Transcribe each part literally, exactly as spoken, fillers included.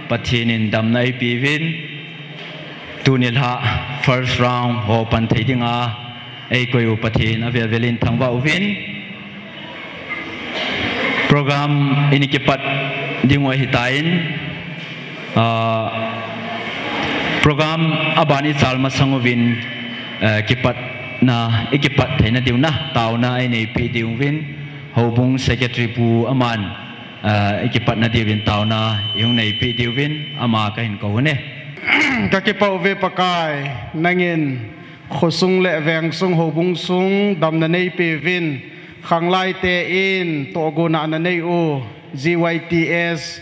Pathen in damna eipeuvin, tuni lha first round ho pan thei dinga eikoi u Pathen avel velin thangvah uvin. Program ini kipat ding u ahitan, ah, program aban ichal masang uvin, eh, kipatna, ikipat theina diu na, taona eineipi diuvin, houbung secretary pu aman, ah, ikipatna diuvin taona ihung neipi diuvin, ama kahin kou u ahi. Kakipah uve Pakai, nangin khosung le vengsung houbung sung damna neipeuvin, khanglai te in tohgon a nanei u, G Y T S,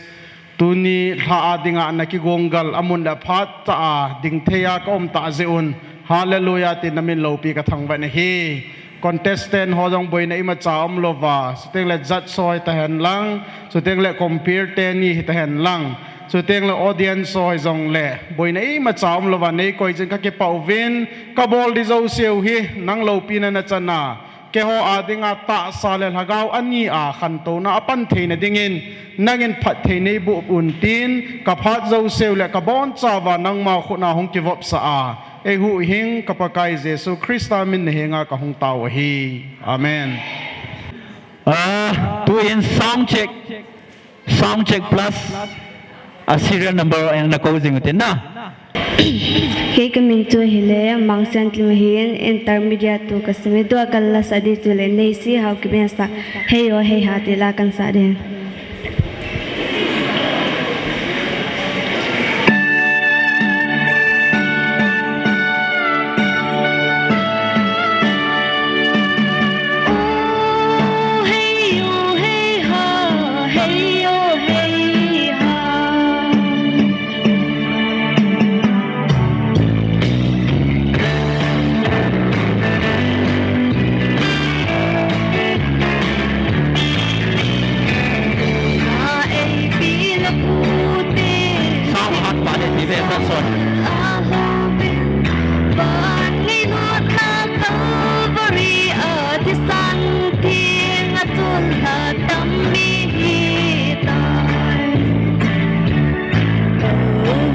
tuni lha a dinga nakigong gal amun le aphat tah a dingthei a kaum tah jeh un, Hallelujah, tin namin loupi kathangvah nahi. Contestant ho jong boina imacha umlouva, chuteng le judge ho hitahen lang, chuteng le compere teni hitahen lang, chuteng le audience ho hijongle boina imacha umlouva neikoi jeh in kakipah uvin, kabol ding jouse u hi nang loupina nachan a, keiho a dinga tahsa le lhagao ani a khantouna apan theina dingin, nangin phatthei neiboh un tin, kaphat jouse u le kabonchauva nangma khut a hung kivopsah a, eihuhhing ka Pakai Jesu Christa min nahenga kahung tao ahi. Amen. Ah, tuin sound check, sound check plus, a serial number a nakou jing utin na. Kei kamin chu ahile Mangsiangtlim ahin, intermediate two kasei e, tua kala sa ding chu le Neisi Haokip in asah, Hei o hei ha ti la kahin sah ding.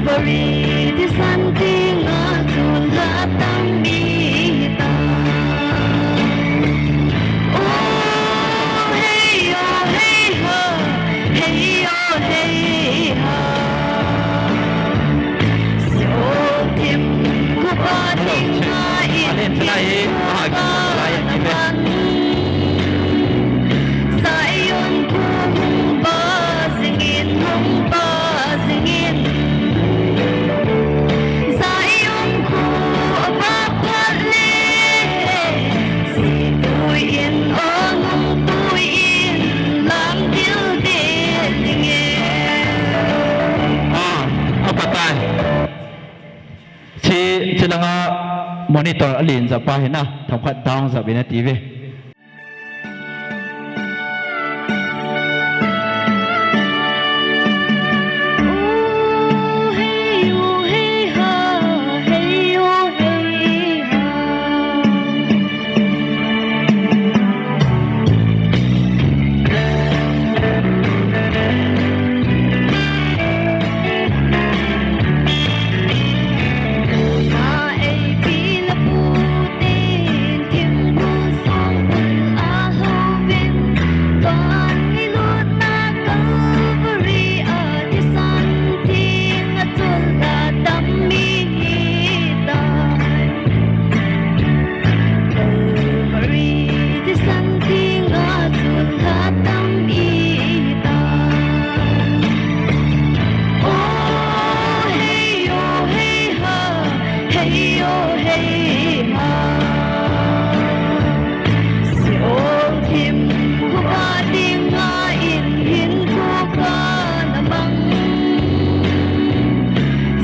Calvary thisan tenga chulha tam mi hitai. O hei o hei ha, hei o hei ha. Seol themgao a dinga in Zion kho hung ba jingin, hung ba jingin. Zion kho avah phat le, situi in, o nungtui in, lam dildel ding e. Ah, apa tai. Chi, chilanga monitor alen japa hina, themkhat down jap in ati ve.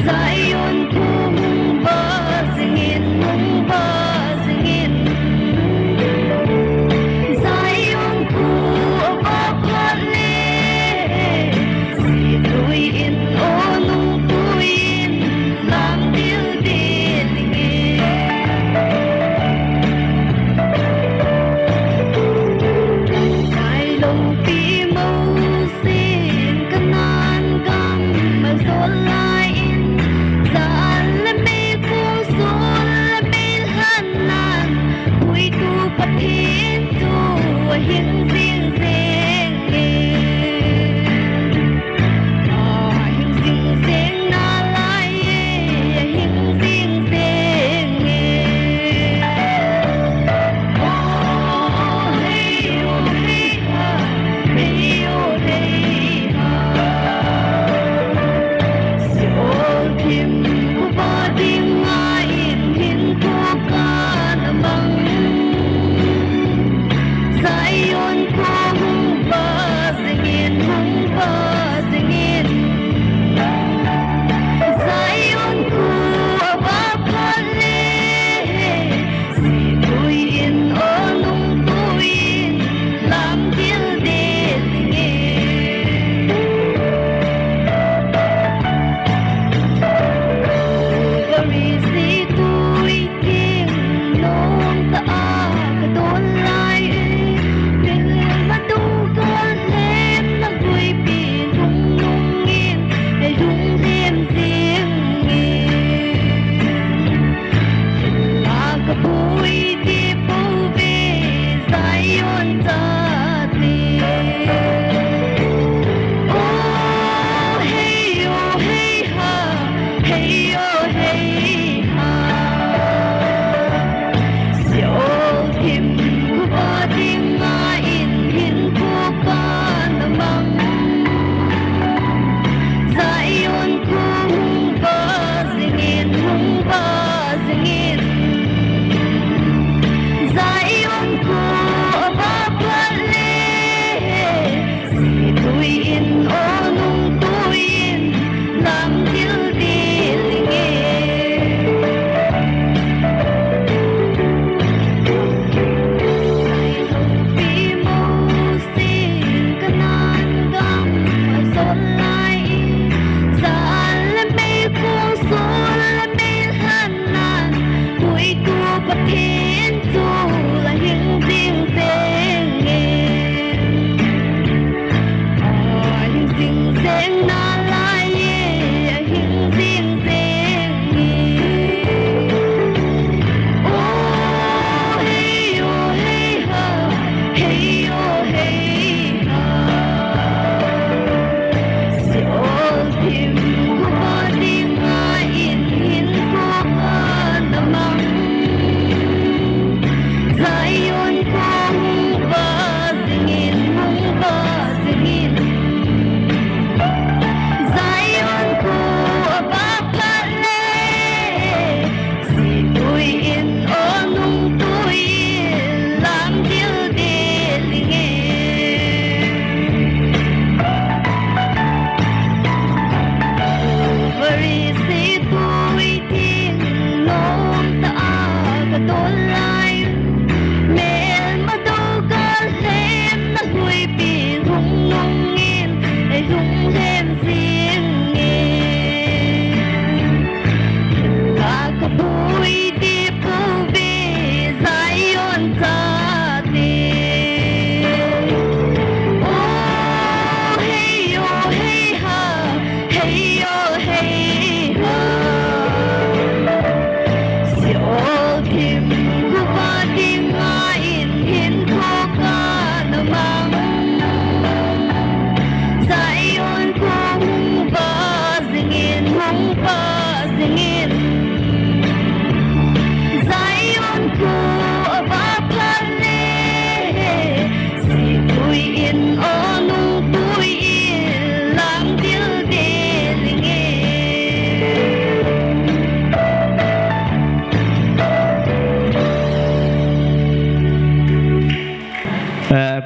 Zion kho hung ba jingin, hung ba jingin. Zion kho avah phat le, situi in, o nungtui in, lam dildel ding e. Pakai loupi Mosi in Canaan gam a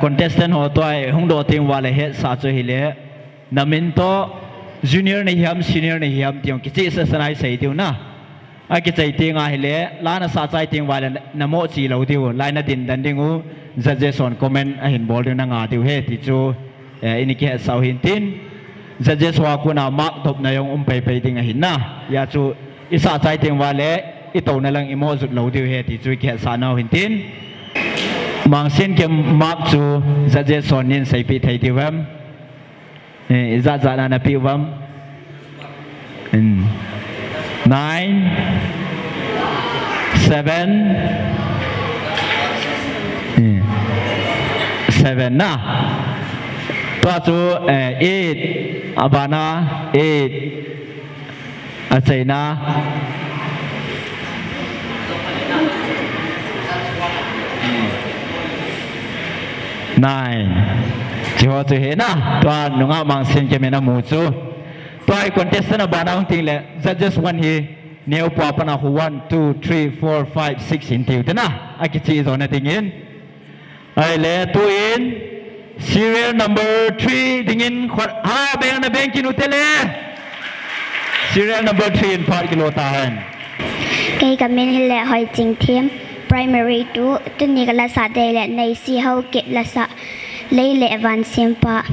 Contestant ho tua hung doh teng uva le hetsah chu hile, na min toh, junior na hiam, senior na hiam ti hung kichehsah sah a isei diu na. Akichai teng ahile, la na sah chai teng uva le na moh chi lou diu, lai na din dan ding u, judges hon comment ahin bol diu na nga diu ahi ti chu, eh, ini kihetsah u hintin. Judges ho a kona mark dopna jong um paipai ding ahin na. Hijeh chun, isah chai teng uva le, itouna lang imoh jut lou diu ahi ti chu kihetsah nau hintin. Mangsen kem mark chu judges hon nei seipeh thei diu ham. Eh, ijat jat na napeh uvam. Hmm. Nine. Seven. Hmm. Seven na. Tua chu, eh, eight. Abana eight. Achaina. Nine. Hiche ho chu ahi na. Tua nungah Mangsen kem in amu chu. Tua hi contestant abana hung teng le. Judges one hi. Neo pa a pat a khu one, two, three, four, five, six hin tiu te na. Akichih jo na dingin. Ahile, tuin serial number three dingin khut, ha, beng na beng kit u te le. Serial number three in phat kilo tahen. Kei kamin hile Hoichingthem, primary two, tuni kala sah ding le Neisi Haokip la sah, Lei le Van Sempa.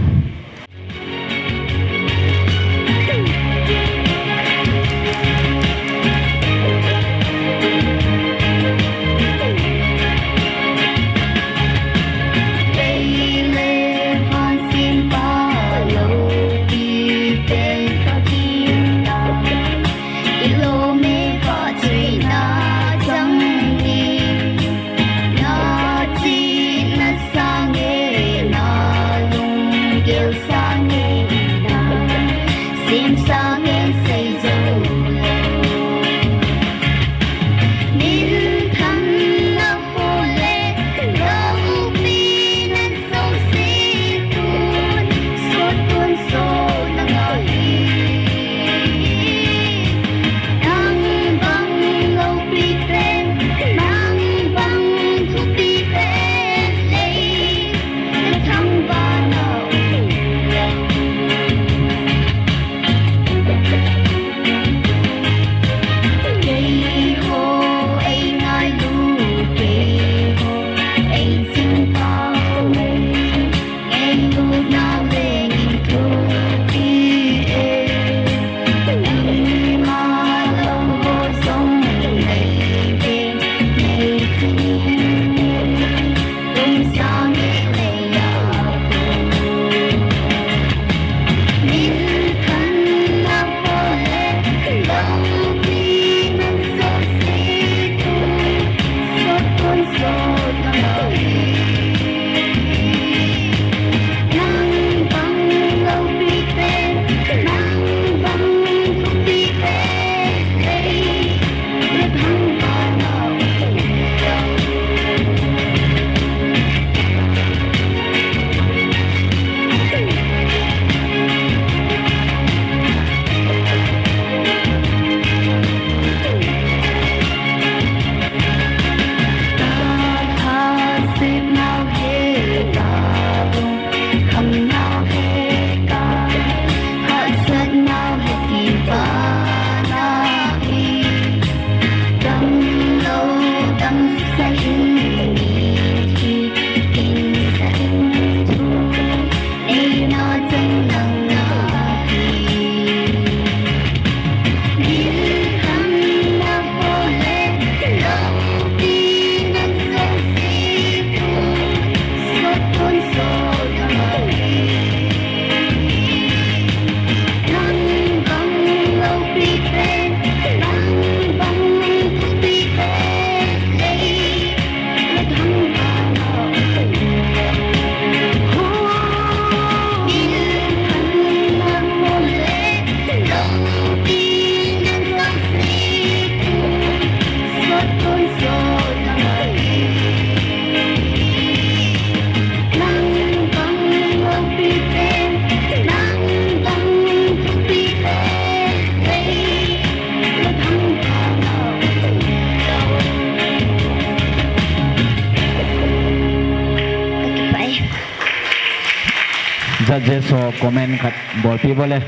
Judges ho comment khat bolpi bole.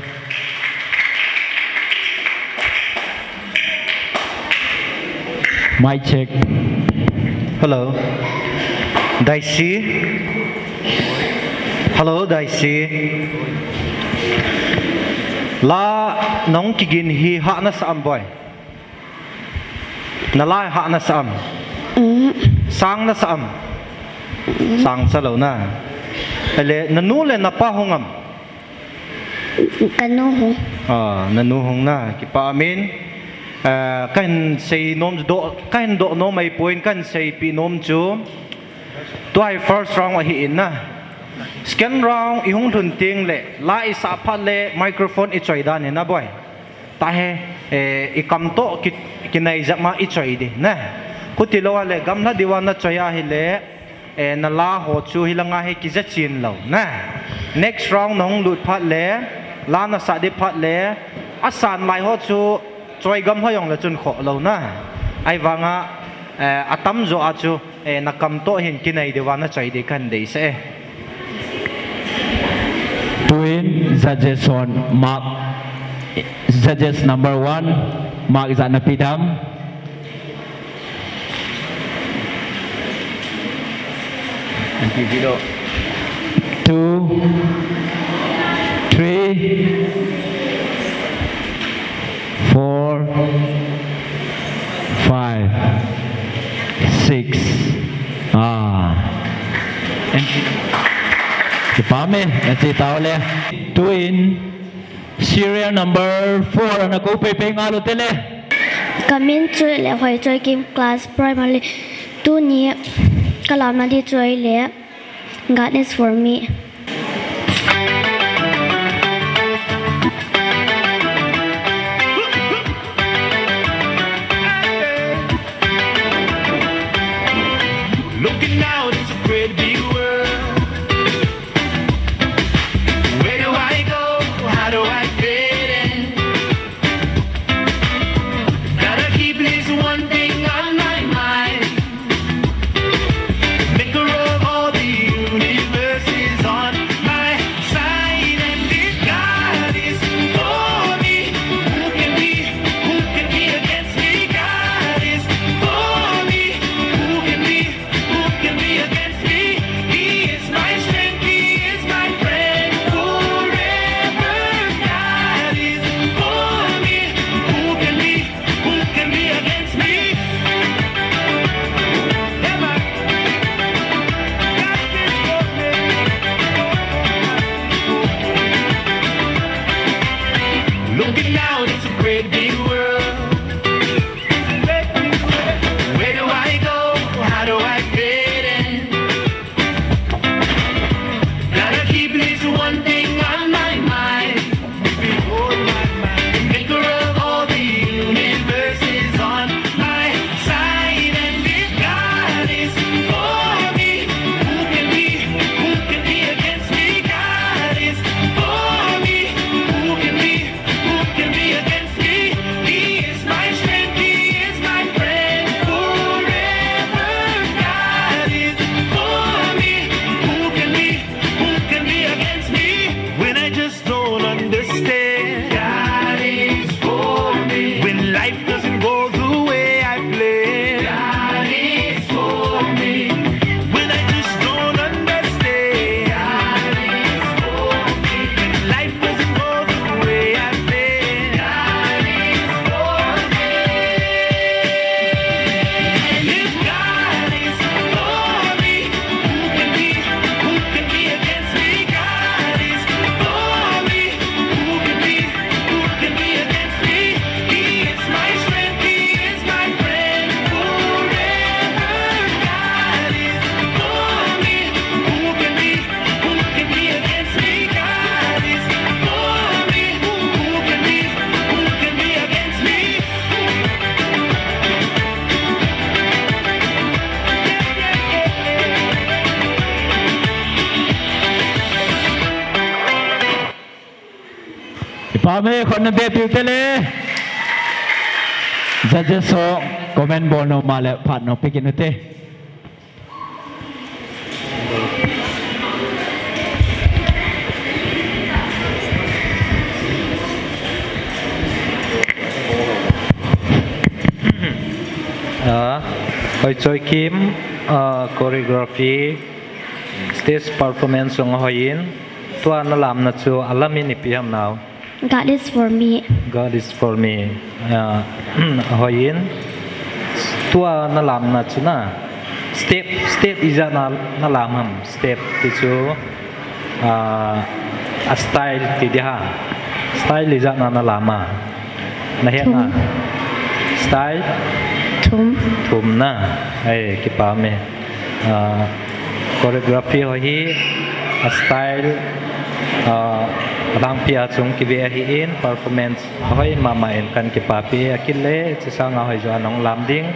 Mic check. Hello. Daisy. Hello, Daisy. La nahung kigin hi hah nasah am, boy? Nala hi hah nasah am? Mm. Sang nasah am? Mm. Sang salou na. Ahile, nanu le napa hung am? Kanu hung. Ah, nanu hung na. Kipa amin. Ah, kahin sei nom doh, kahin doh nom ahipoi, kahin seipeh nom chu. Tua hi first round ahi in na. Second round ihung lhun teng le, la isah phat le microphone ichoi dan hi na, boy. Tahe, eh, ikam toh ki, kinai jep ma ichoi ding na. Chuti lou ahile, gamla diuva nachoi ahile, eh, nala ho chu hilanga hi kija chen lou na. Next round nahung lut phat le, la nasah ding phat le, asan lai ho chu choi gamla jongle chun khoh lou na. Ahivanga, eh, atamjo a chu, eh, nakam toh hin kinai diuva nachoi ding kahin deisah e. Tuin judges hon mark, judges number one, mark ijat napeh dem? Two, three, four, five, six. Ah. Kipa me, nache tau le. Tuin serial number four ana kou peipei ngal u te le. Kamin chu le Hoichoikim, class primary two ni, kalamna ding chu ahile God is for me. Looking out, it's a great big world. Where do I go? How do I fit in? Gotta keep this one thing on my mind. Maker of all the universe is on my side, and if God is for me, who can be, who can be against me? God is for me, who can be, who can be against me? He is my strength, he is my friend forever. God is for me, who can be, who can be against me? Never. God is for me. Looking out, it's a great big world. Where do I go? How do I fit in? Gotta keep this one thing on my mind. Maker of all the universe is on my side, and if God is for me, who can be, who can be against me? God is for me, who can be, who can be against me? He is my strength, he is my friend forever. God is for me, who can be, who can be against me? When I just don't understand. God is for me. When life doesn't go the way I plan. God is for me. When I just don't understand. God is for me. When life doesn't go the way I plan. God is for me. And if God is for me, who can be, who can be against me? God is for me. Who can be, who can be against me? He is my strength, he is my friend forever. God is for me. Who can be, who can be against me? God is for me. Who can be, who can be against me? Ipa me khut na be piu te le. Judges ho comment bol nom a le phat nom pe kit u te. Ah, Hoichoikim, ah, choreography, stage performance jong ahoiyin, tua nalamna chu alam in ipi ham nao? God is for me. God is for me. Ah, ahoiyin, tua nalamna chu na, step, step ijat na, nalam ham, step ti chu, ah, a style ti ding ham. Style ijat na nalam a. Nahet na. Thum. Style? Thum. Thum na. Ai, kipah e. Ah, choreography ho hi, a style, ah, alangpi a chung kive ahin, performance ahoi mama in, kan kipah e, akile, chusanga hoijo a nahung lam ding,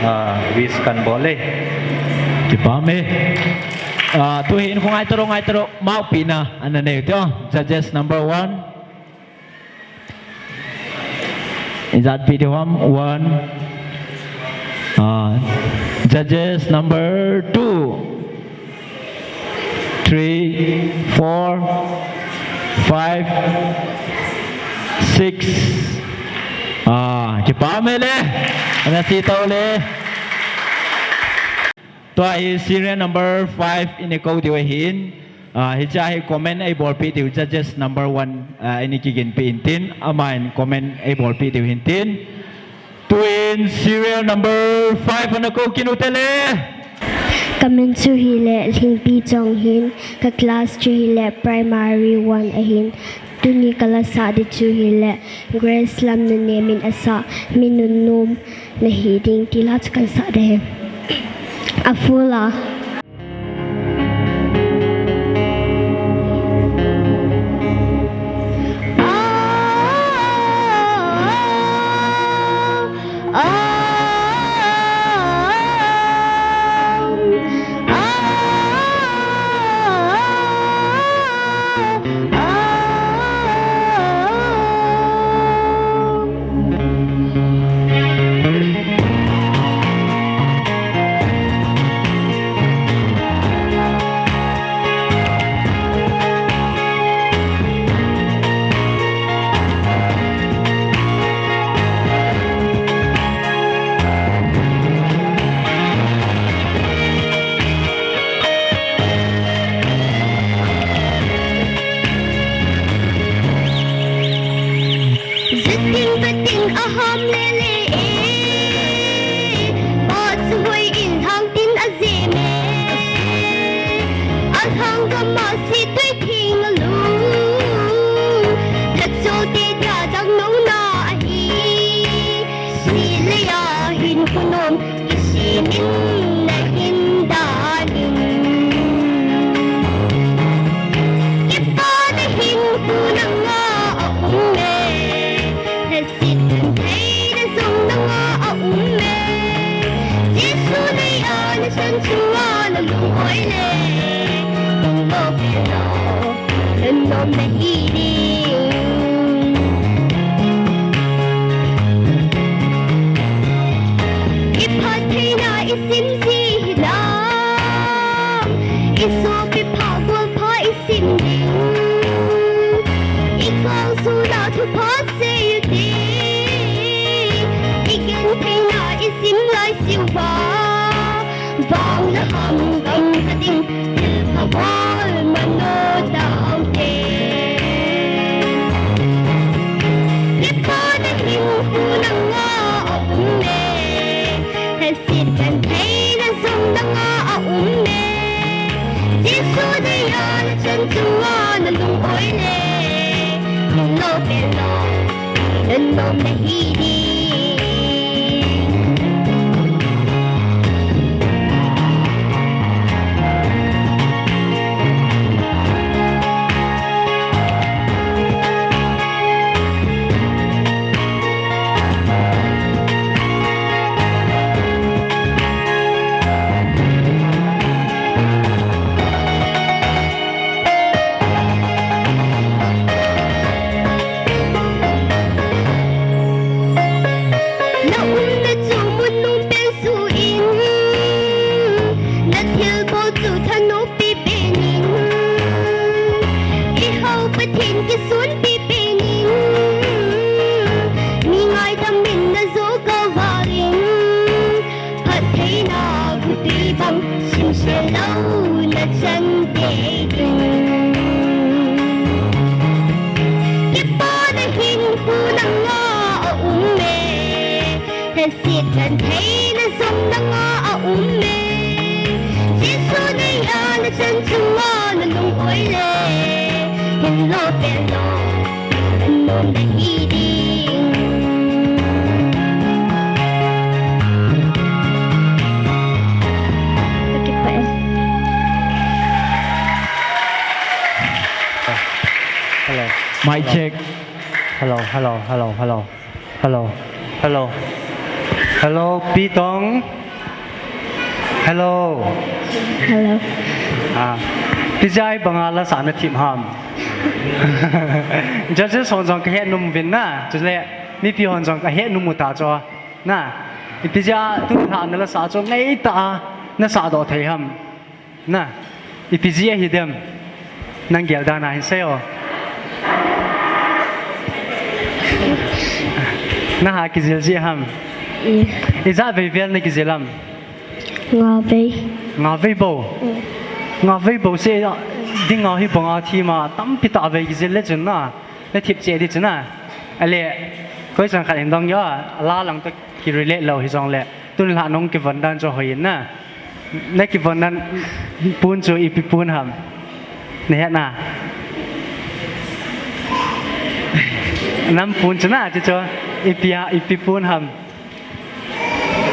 ah, wish kan bol e. Kipah e. Ah, tuhin khu ngai taro, ngai taro, maopina, ana nei u te, judges number one. Is that video one? One. Uh, judges number two, three, four, five, six. Ah, kipah e le. Ana sei tau le. Tua hi serial number five in ikou diu ahin. Ah, hiche hi comment eibolpeh diu, judges number one, ah, in kiginpeh in tin, aman comment eibolpeh diu hin tin. Tuin serial number five ana kou kit u te le. Kamin chu hile Lhingpi Chong ahin, ka class chu hile primary one ahin. Tuni kalasah ding chu hile Grace Lamnunem in asah, Mi Nunnom Nahi Ding ti la chu kahin sah ding ahi. A full a. Zutin patin aham lele e, pa chu hoi in lhang tin ajem e. Alhang gam a si tui theng alu, lhacho te dia jang nona ahi. Si le a hin kunom. Kisimin nahin danin, kipa nahin khu nanga aum e. Lhaset genthei na jong nanga aum e. Jesu nei a nachan chunga nalung oi le, nung lo pe lo. Nunnom nahi ding. I phattheina i sim ji hilam, i sopi pha gol pha i sim ding. I kong suna thupha sei u te, i gentheina i sim lai siu va. Vang le ham gam kha ding, thil pha bol mano tau te. Kipa nahin khu nanga aum e, lhaset genthei na jong nanga aum e. Jesu nei a nachan chunga nalung oi le, nung lo pe lo. Nunnom nahi ding. Sitan theina jong nanga a um e. Jesu nei a na chan chunga na lung oi le. Hin lo pen lo. An nom na hi ding. Ka kipah e. Hello. Mic check. Hello, hello, hello, hello. Hello. Hello. Hello, Pitong. Hello. Hello. Ah. Ipi jeh a hibanga la sah na thip ham? Judges hon jong ka het nom uvin na. Chule mipi hon jong ka het nom u ta chu. Na. Ipi jeh a tuni lha na la sah chu ngai tah a na sah doh thei ham? Na, ipi jeh ahi dem? Nang gel dan a hin sei o. Na ha kijil jeh ham? Mm. Ijat vei vel na kijil am? Nga vei. Nga vei bou? Mm. Nga vei bou se, ding a hibanga thim a, tampi tah vei kijil le chun na. Na thip cheh di chu na. Ale, koi chan khat hin dong yo, la lang toh ki relate lou hijong le. Tun la nong kivon dan chu hoi in na. Na kivon dan pun chu ipi pun ham? Na het na. Nam pun chu na, chu chu ipi a, ipi pun ham?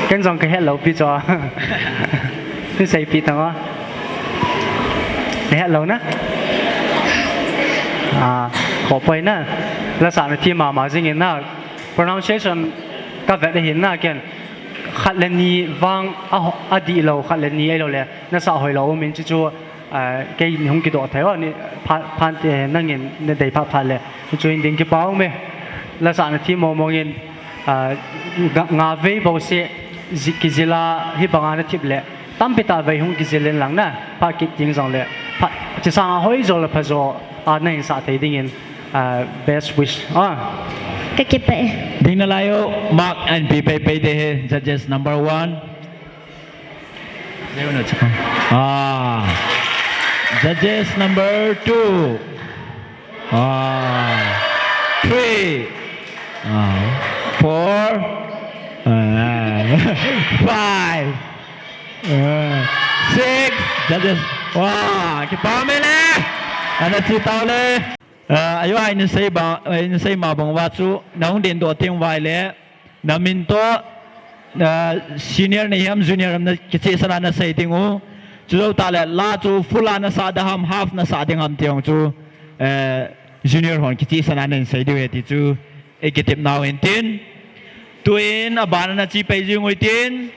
Ken jong ka het lou pi chu. Ni sei pi tang o. Ka het lou na. Ah, ko poi na. La sah na thim mama jing in na. Pronunciation ka vet ahin na ken. Khat le ni vang a, a dih lou, khat le ni ei lou le. Na sah hoi lou um in chu chu. Ah, kei hung kidoh thei o, ni pha-, phan te nangin na dei phat phat le. Chu in ding kipa um e. La sah na thim mong mong in, ah, nga, nga vei bou se ji-, kijil a hibanga na thip le. Tampi tah vei hung kijil in lang na. Pha kit ding jong le. Pha, chi sang a hoi jo le pha jo, ah, na hin sah thei ding in, ah, best wish. Ah. Ka kipah e. Ding na lai o, mark an pi pei pei te he, judges number one. Ah. Judges number two. Ah. Three. Ah. Four. Ah. Five. Ah. Six. Judges. Wah, kipa me le. Ana chi tau le. Ah, ayo ai na sei ba, ai na sei ma bang uva chu, na hung ding doh teng uva le. Na min toh, ah, senior na hiam, junior hiam na kichehsah na sei ding u. Chu jou tah le, la chu full a na sah da ham, half na sah ding ham ti jong chu, eh, junior hon kichehsah na nei sei diu ahi ti chu, ei kitep nau hin tin. Tuin, aban a na chi pei jing u tin.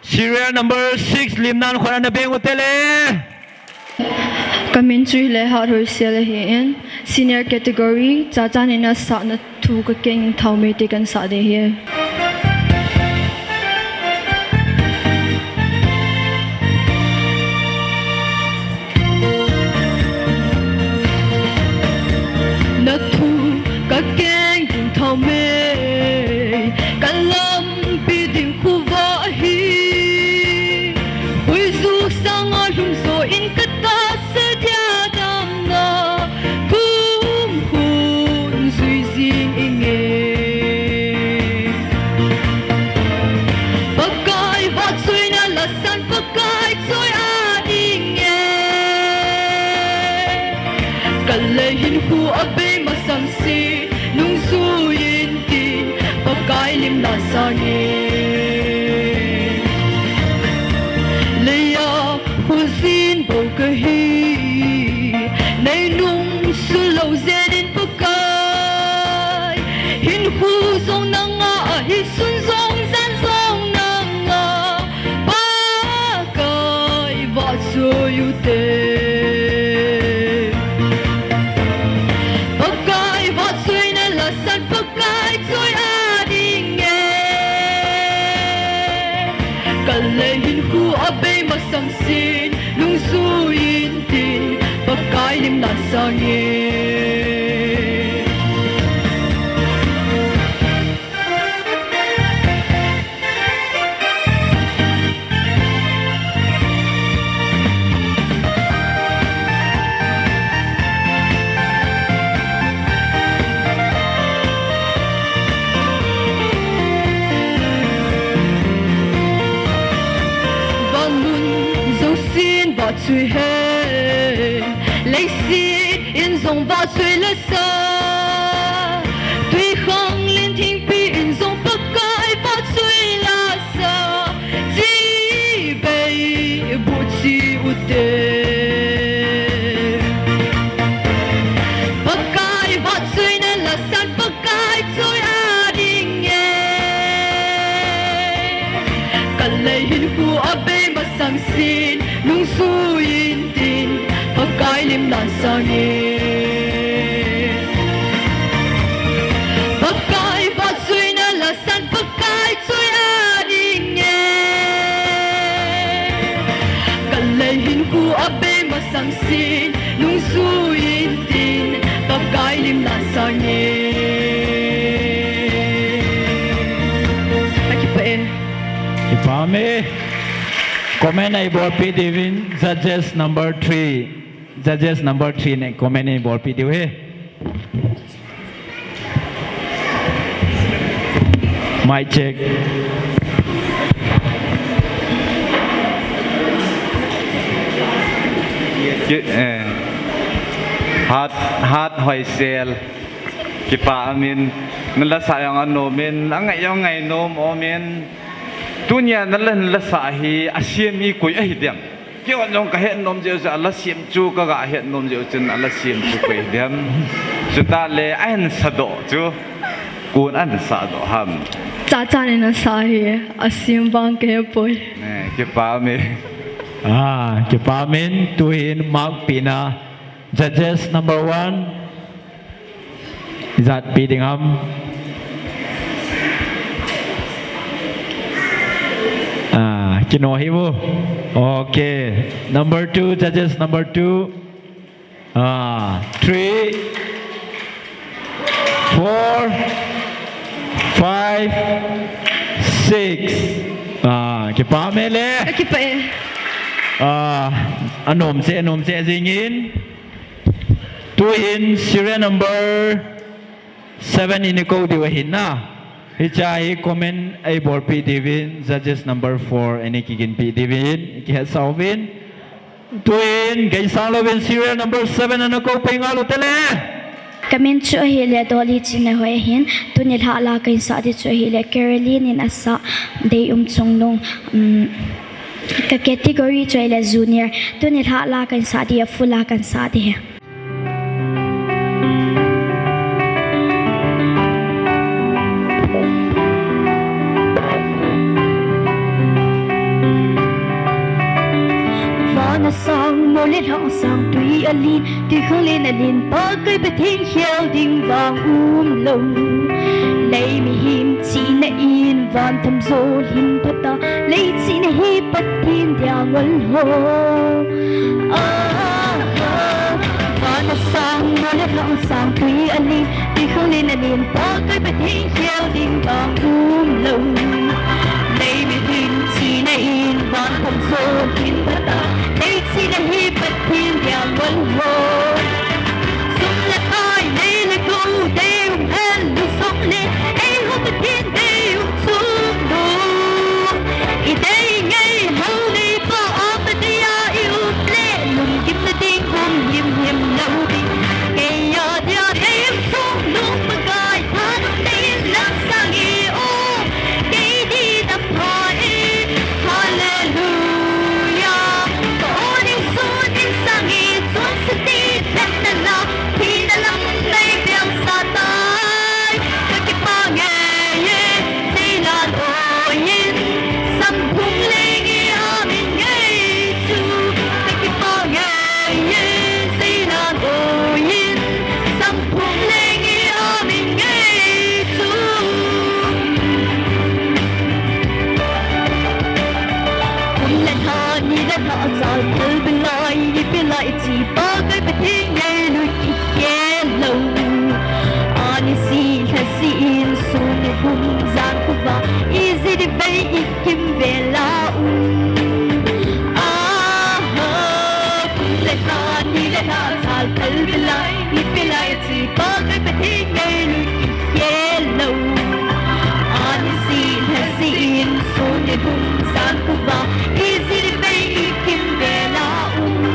Serial number six, lim nan khon ana beng u te le. Ka min chu hile Hathoisial ahi in, senior category, Chachan in asah na thu ka keng in Thaomei te kan sah ding ahi. Na thu ka keng in Thaomei, ka lampi ding khuva hi. Huizu sanga lhum zo in ka tahsa dia damna, thum hun zui jing inge. Pakai vahchoina la san Pakai choi a inge. Ka lei hin khu a bei masang si. Nungzui in tin, Pakai lim la sangin. Leiya khojin bou kahi, nei nungsu lou jeh in Pakai. Hinkho jong nanga ahi, sun jong jan jong nanga. Pakai vahchoi u te. Pakai vahchoina la san Pakai choi a inge. Ka lei hin khu a bei masang sin, nungzui in tin, Pakai lim la sangin. He, leiset in jong vahchoi la sa, twikhanglen thingpi in jong Pakai vahchoi la sa, chibai buhchi ute. Pakai vahchoina la san Pakai choi a ding e. Ka lei hinkho a bei masang sin, nungjuiyin tin, Pakai lim la sang e. Pakai vahchoina la san Pakai choi a ding e. Ka lei hinkho a bei masang sin, nungjuiyin tin, Pakai lim la sang e. Ka kipah e. Kipah e. Comment eibolpeh diuvin, judges number three. Judges number three in comment eibolpeh diu ahi. Mic check. Ki-, eh, Hat, Hat Hoisel. Kipah umin, na lasa jong anom in, angai jong ngainom umin. Tunia na la, na lasa hi asem mi koi ahi diam? Keiho jong ka hetnom jeh u chu, ala sem chu ka ga hetnom jeh u chun, ala sem chu koi ahi diam? Chutah le ahin sadoh chu, kon ahin sadoh ham? Chachan in asa hi, asem vang ka hepoi. Eh, kipah umin. Ah, kipah umin, tuhin mark pehna. Judges number one. Ijat pe ding ham? Ah, kino hi vo. Okay. Number two, judges number two. Ah, three, four, five, six. Ah, kipah mele. Ka kipah e. Ah, anom se, anom se jingin. Tuhin serial number seven in i kou diu ahin na. Hiche hi comment eibolpeh diuvin, judges number four in i kiginpeh diuvin, i kihetsah uvin. Tuhin, gei sang louvin serial number seven ana kou pei ngal u tele. Ka min chu ahile Dolly Chingnehoi ahin, tuni lhah la kahin sah di chu ahile Caroline in asah Deium Chungnung, um, Ka category chu ahile junior. Tuni lhah la kahin sah di, a full la kahin sah di. Van asang, mol le lhang asang, twi alen, twikhanglen alen, Pakai Pathen khel ding vang umlou. Lei mihem chihna in van themjo lhin phata, lei chihna hi Pathen dia ngol ho. Ah, ah, van asang, mol le lhang asang, twi alen, twikhanglen alen, Pakai Pathen khel ding vang umlou. Lei mihem chihna in van themjo lhin phata, lei chihna hi Pathen dia ngol ho. Sum le pai, nei le gou, deium hellu jongle, eiho Pathen deium chungnung. I dei ngei lou nei pa a, Pathen a i um le, lungkim na ding um himhim lou ding. Kei a dia deium chungnung Pakai, thanop tah in la sang e o. Kei di na pha e, Hallelujah. Ka own in sun in sang e, chun sati phet na la, thina lam nei bel sa tai. Ka kipah ngei e, seilan oi in, samphung leng i amin ngei chu. Ka kipah ngei e, seilan oi in, samphung leng i amin ngei chu. Kum le lha, ni le lha, chal thal bilai, ni bilai, chi Pakai Pathen ngailut kikhel lou. Ani si, lha si in, sun ni bum, jan khovah, ijat ivei i kimvel a um. Aha, kum le lha, ni le lha, chal thal bilai, ni bilai, chi Pakai Pathen ngailut kikhel lou. Ani si, lha si in, sun ni bum, jan khovah, ijat ivei i kimvel a um.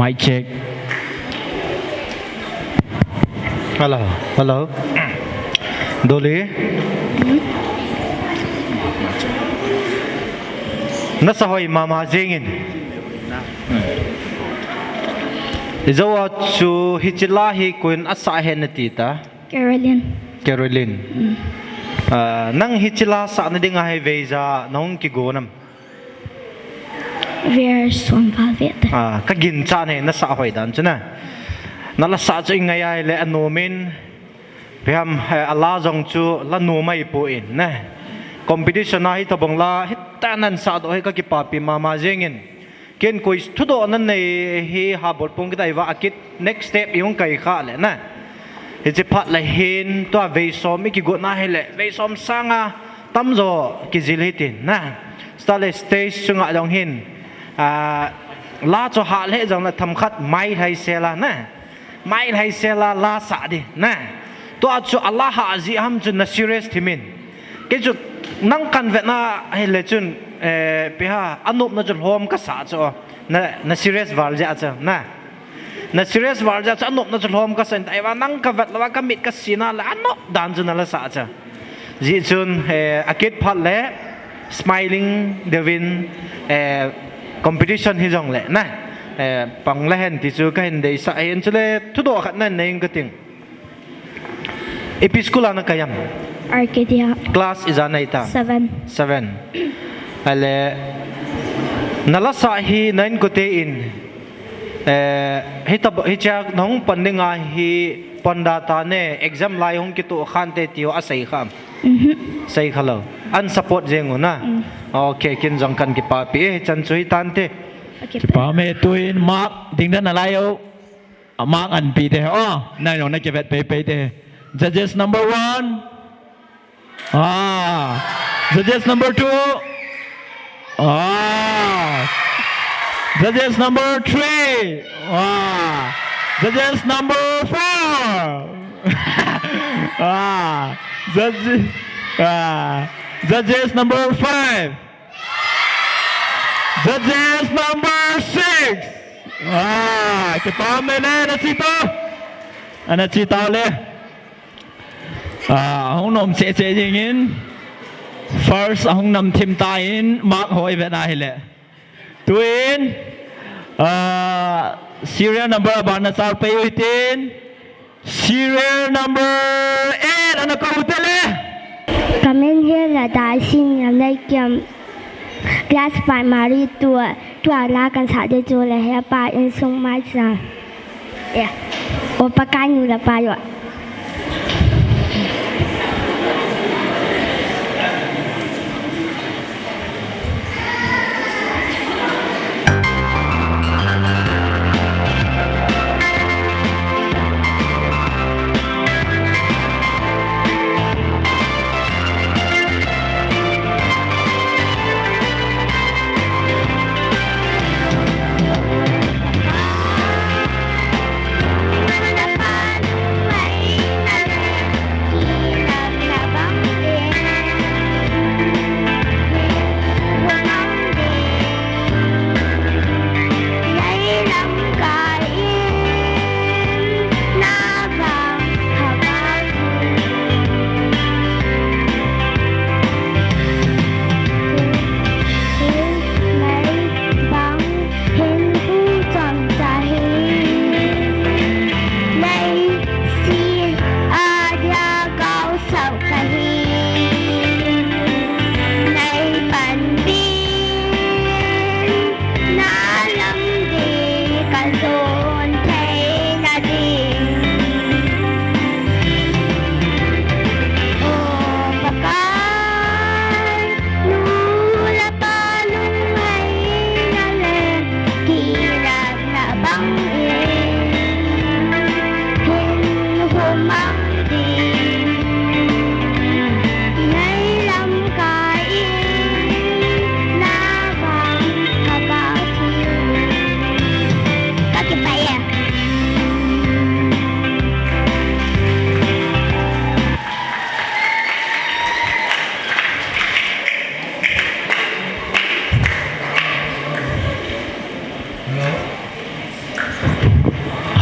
Mic check. Hello, hello. Dolly. Nasa hoi mama jingin. Ijou a chu hiche la hi koiin asah ham nati ta? Caroline. Caroline. Mm. Ah, nang hiche la sahna dinga hi veija nahung kigon am? Vei som val ve ta. Ah, kaginchat e, nasah hoi dan chu na. Nala sah chu ingai ai le anom in. Ipi ham, eh, ala jong chu la nom ahi poi na. Competition a hitobang la, hitia nasah doh hi kakipapi mama jingin. Ken koi thudoh nanei hi habol pong kit ahi va akit next step ihung kai kha le na. Hiche phat le hin tua vei som ikigot na hile, vei som sanga tamjo kijil hitin na. Stage, stage chunga jong hin, ah, la chu hah le jong na themkhat mai lhaisel a na. Mai lhaisel a la sah di na. Tua chu ala hah jeh ham chu na serious thimin. Kei chu nang kahin vetna hile chun, eh, ipi ham, anopna chu lhom kasah chu. Na, na serious val jeh a chu na. Na serious val jeh a chu anopna chu lhom kasah in, ahi va nang kavet lou a kamit kasina le anop dan chu nala sah chu. Jeh chun, eh, akit phat le smiling deuvin, eh, competition hijong le na, eh, pang le hen ti chu kahin deisah ahin, chule thudoh khat nanei inge kating. Ipi school a nakai am? Arcadia. Class ija nai ta? Seven. Seven. Ale, nala sah hi na inkote in, eh, hitia, hitia nahung pan dinga hi pon da ta ne, exam lai hung kitoh khante tiu asei kha am? Mhm. Sei kha lou. An support jeng u na. Mm. Okay, ken jong kahin kipapi e, chan chu hitante. Okay. Kipa me, tuin mark ding dan alai o. A mark an pi te. Oh, nang jong na kivet pei pei te. Judges number one. Ah. Judges number two. Ah. Judges number three. Ah. Judges number four. Ah. Judge, ah. Judges number five. Judges number six. Ah, kipa me le, na chi to. Ana chi tau le. Ah, ahung nom cheh cheh jingin. First ahung nam thim tan, mark ho i vet na hile. Tuin, ah, serial number aban na chal pei u hitin. Serial number eight, ana kou te le. Kamin hi Ladaisin, Lamneikiam, class five Mari tua, tua la kahin sah ding chu le, hepa insung mai cha. Ya. O Pakai nu le pa yo.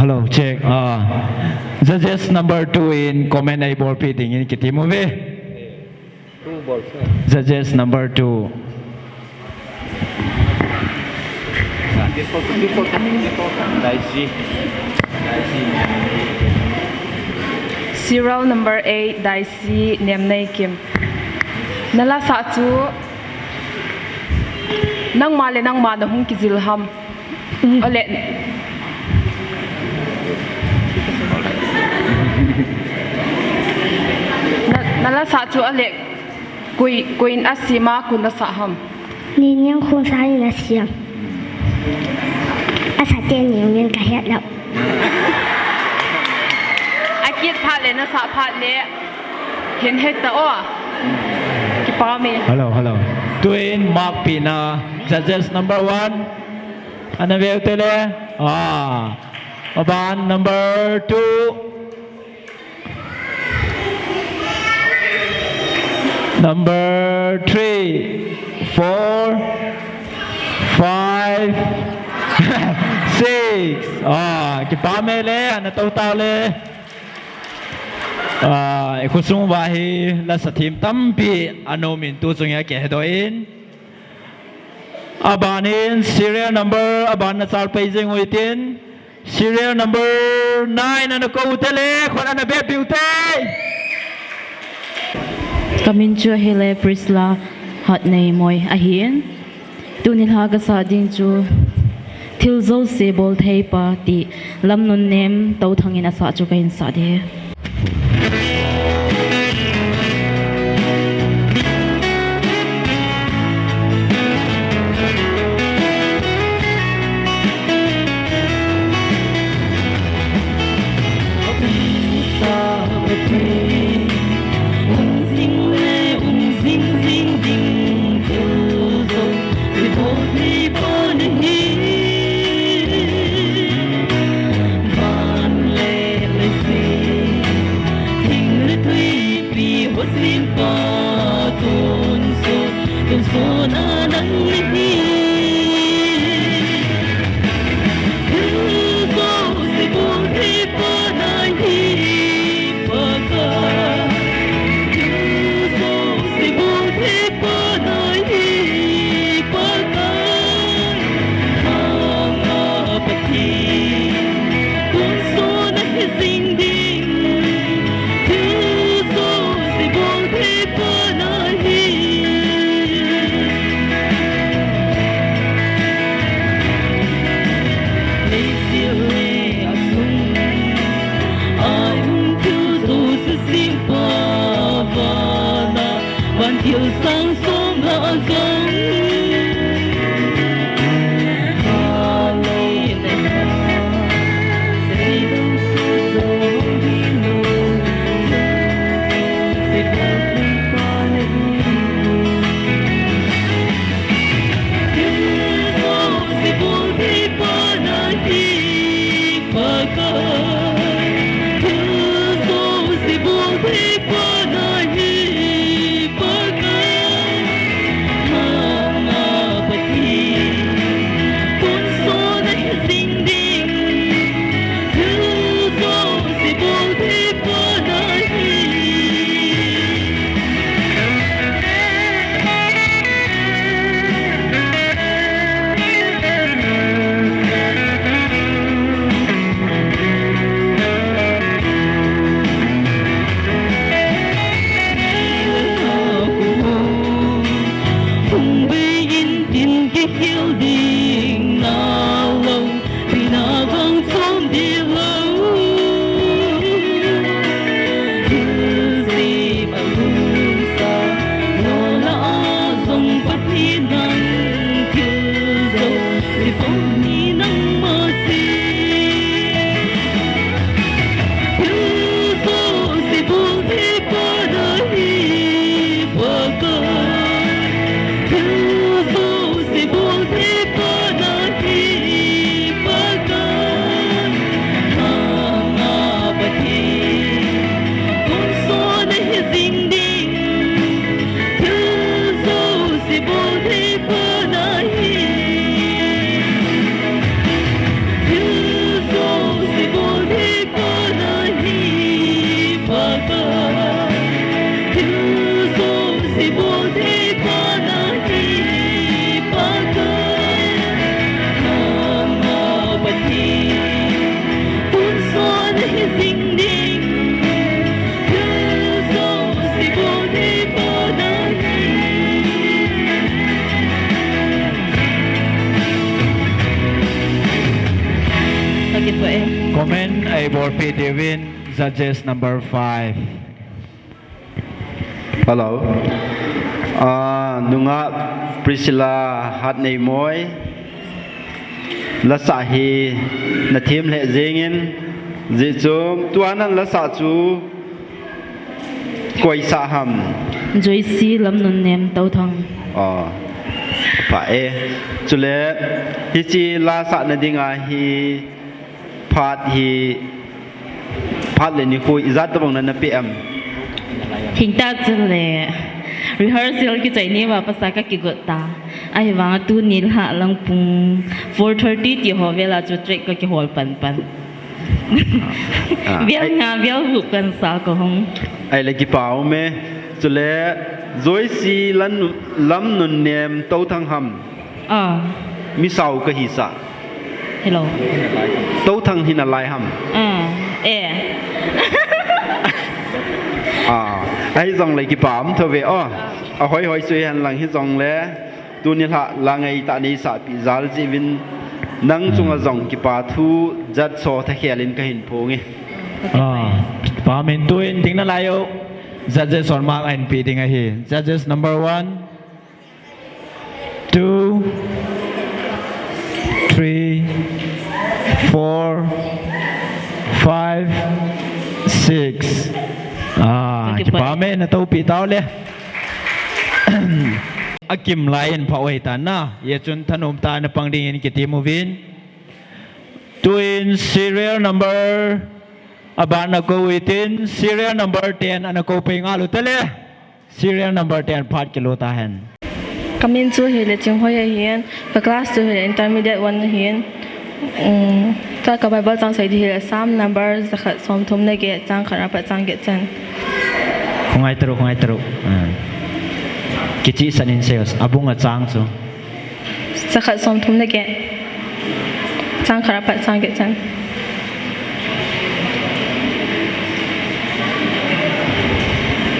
Hello, check. Ah, judges number two in comment eibolpi dingin kitem uve. Judges number two. Serial number eight, Daisy Nemneikim. Nala sa chu nangma le nangma nahung kijil ham? Ole. Na, nala sa chu ole. Koi, koiin asem a, koiin asah ham? Niniang Khongsang in asem. Asah te Niniang kahet lou. Akit phat le, nasah phat le. Hin het ta o. Kipa me. Hello, hello. Tuin mark pina judges number one. Ana veu tele. Ah. Aban number two. Number three, four, five, six. Ah, kipa me le, ana tou tau le. Ah, i khosung uva hi lasa them tampi ana um in tu chung hi akihe doh in. Aban in serial number aban na chal pai jing u hitin. Serial number nine ana kou tele, khut ana bep diu te. Kamin chu ahile Priscilla Hatneimoi ahin. Tuni lha kasah ding chu Thil Jouse Bolthei Pa ti Lamnunnem Touthang in asah chu kahin sah ding. Comment ei bolpeh diuvin, judges number five. Hello. Ah, nungah Priscilla Hatneimoi. Lasah hi nathem lheh jengin, jeh chu tua nan lasah chu koi sah ham? Joyce Lamnunnem Touthang. Oh. Pha e. Chule hiche lasah na dinga hi phat hi, phat le nikho ijat tabang na napeh em? Hing tah chule rehearsal kichai ni uva pat a kakigot ta. Ahivanga tuni lhah lang pung four thirty ti ho vel a chu track kakihol pan pan. Ah, vel ai- nga, vel gup kan sa kahung. Ahile kipa um e. Chule Joyce Lam, Lamnunnem Touthang ham? Ah. Mi sao kahisah. Hello. Touthang hi nalai ham? Ah, eh. Ah, ahijongle kipa um thou ve o. Ahoi hoi chu hen lang hijongle. Tuni lhah lang ei tah nei sahpeh jal jeh uvin nang chunga jong kipa thu judge ho thakhel in kahin phong e. Ah, kipa um e, tuin ding nalai u. Judges hon mark ahin pe ding ahi. Judges number one, two, three, four, five, six. Ah, kipa um e, natoupeh tau le. Akim lai in pha u ahitan na, hijeh chun thanom tah a napang dingin kitem uvin. Tuin serial number aban nakou u hitin, serial number ten ana kou pei ngal u tele. Serial number ten phat kilut tahen. Kamin chu hile Chinghoi ahin, ka class chu hile intermediate one ahin. Um, tua ka Bible chang sei ding hile Psalm number jakhat somthum le get, chang khat apat chang get chan. Khongai taro, khongai taro. Ah. Kichehsah in sei o, abung a chang chu. Jakhat somthum le get. Chang khat apat chang get chan.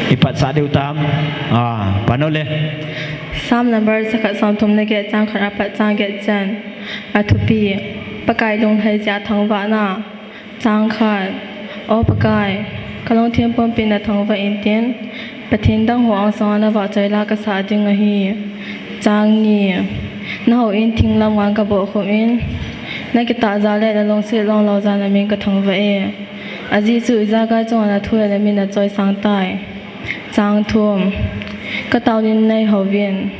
Ipat sah diu tam. Ah, pan o le. Psalm number jakhat somthum le get, chang khat apat chang get chan. Athupi. Pakai lunglhai jeh a thangvahna. Chang khat. O Pakai, ka lungthim pumpi na thangvah intin, Pathen dang ho angsung a na vahchoi la ka sah ding ahi. Chang ni. Na houin thing lam ngan ka bohkhup in, na kitah jal le na lungset longlou jal na min ka thangvah e. Ajeh chu ijakai chunga na thu le na min na choisang tai. Chang thum. Ka taonin nei houvin,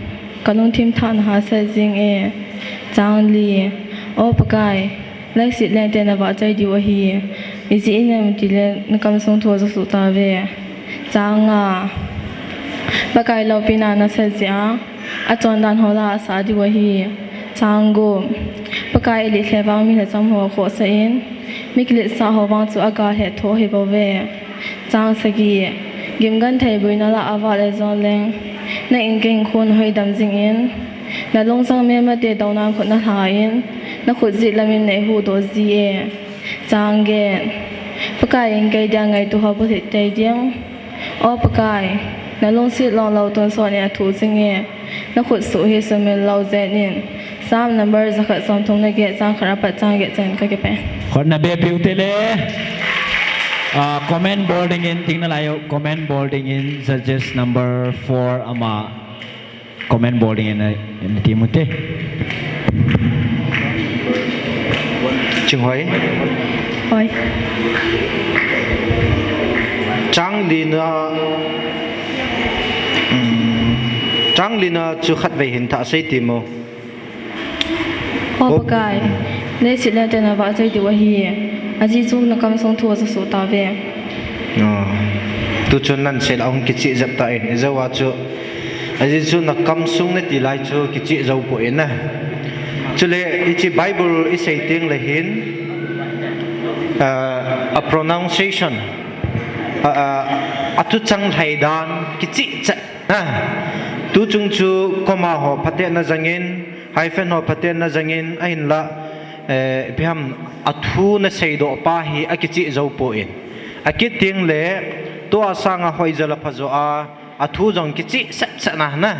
ka lungthim thah na hahsat jing e. Chang li. O Pakai, leiset lengte na vahchoi diu ahi. Ijeh inem itile na kamsung thu ajosuh tauve. Chang nga. Pakai loupina na sat jeh a, achondan ho la asah diu ahi. Chang gup. Pakai ilet lheh vang mi lhacham ho akhohsah in, mi kiletsah ho vang chu agal hethoh ahi bouve. Chang sagi. Gimgenthei boina lah a vale jon leng, na in ka hinkho na hoidam jingin, na lungchang melmate douna khut na lha in, na khut jet lamin nei huhdoh ji e. Chang get. Pakai in kei dia ngaito ho bulhit tei ding. O Pakai, na lungset longlou tonsot in athoh jing e. Na khut suh hi sumil lou jen in. Psalm number jakhat somthum le get, chang khat apat chang get chan ka kipe. Khut na beh piu tele. Ah, comment bol dingin, ding nalai u, comment bol dingin, judges number four ama. Comment bol dingin, eh, nati mu te. Chinghoi. Hoi. Chang li na, um, chang li na chu khatvei hin thah sei ti mo. O Pakai, leiset lengte na vahchoi diu ahi. Ajeh chu na kamsung thu ajosuh tauve. Ah, tu chun nan sei la hung kicheh jep tan, ijeh a chu, ajeh chu na kamsung nati lai chu kicheh jou poi na. Chule hiche Bible isei teng le hin, ah, a pronunciation, ah, ah, athuchang lhai dan kicheh chet na. Tu chung chu comma ho phaten na jangin, hyphen ho phaten na jangin, ahinla, eh, ipi ham, athu na seidoh pa hi akicheh jou poi. Akit teng le, tua sanga hoijo la phajo a, athu jong kicheh sat sat na na.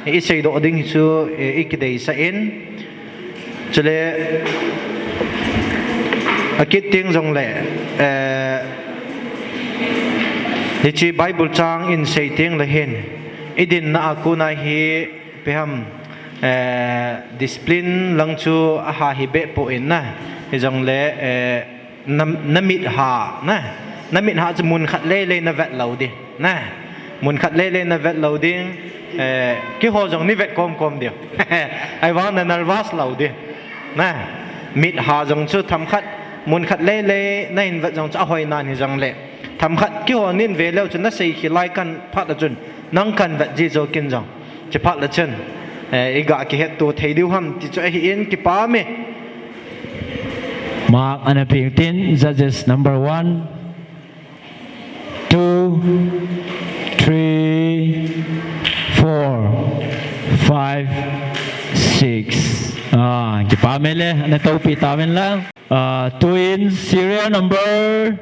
Iseidoh ding hi chu, eh, ikideisah in. Chule, Akit teng jongle, eh, hiche Bible chang in sei tengle hin, i dinna a kona hi ipi ham, eh, discipline lang chu aha hi behpoi na, hijongle, eh, na, na mitha, na, na mitha chu mun khat lele na vet lou ding, na, mun khat lele na vet lou ding, eh, keiho jong nei vet komkom diu. Ahivang na nervous lou ding. Na, mitha jong chu themkhat, mun khat lele na hin vet jong chu ahoi nan hijongle, themkhat keiho nin ve leu chun na sei khel lai kan phat a chun, nang kan vet ji jou kin jong. Chuphat le chun, eh, i ga kihetto thei diu ham ti chu ahin, kipa me. Mark ana pe uvin tin, judges number one, two, three, four, five, six. Ah, kipa me le, ana topi tauvin lang. Ah, tun serial number,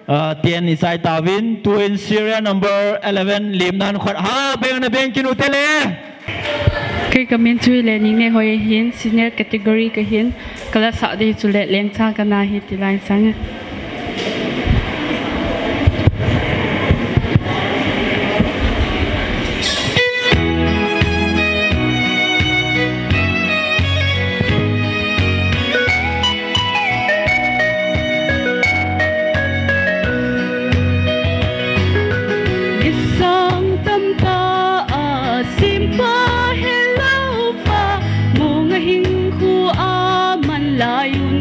ah, ten i chai tauvin, tun serial number eleven, lim nan khat. Ha, beng na beng kin u te le. Kei ka min chu hile Ningnehoi ahin, senior category ka hin, ka la sah ding chu le Lengcha ka na hi ti lai sang. Nisang tamtah a simpa helou pa, mong a hinkho a man lai un.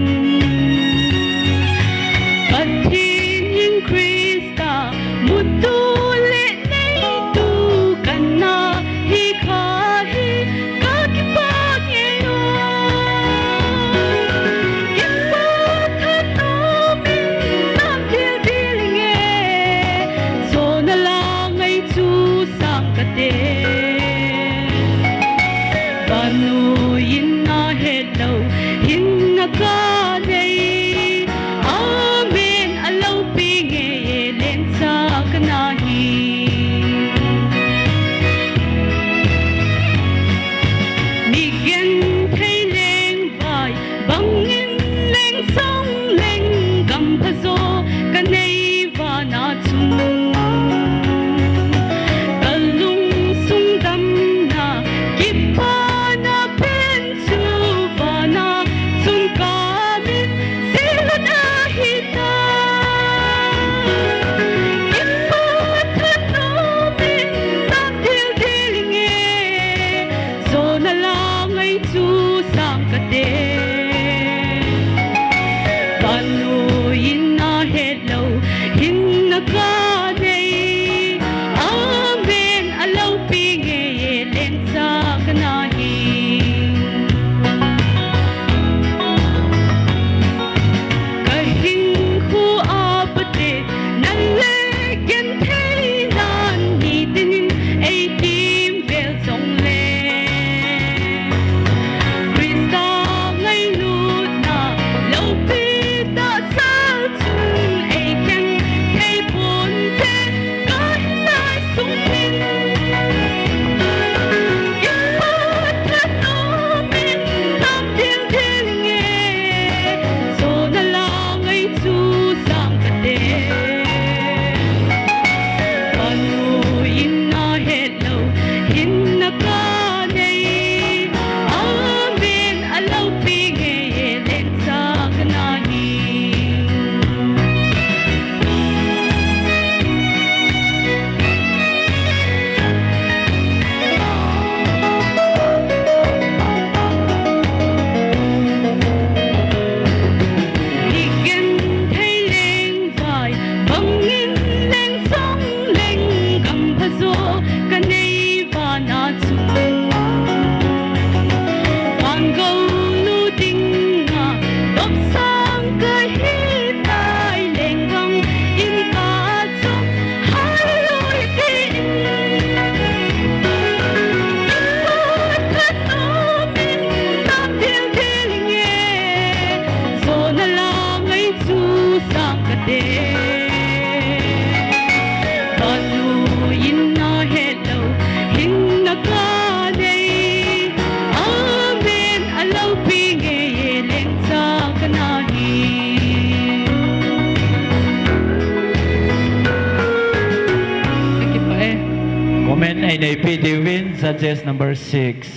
Pi Dewin, judges number six.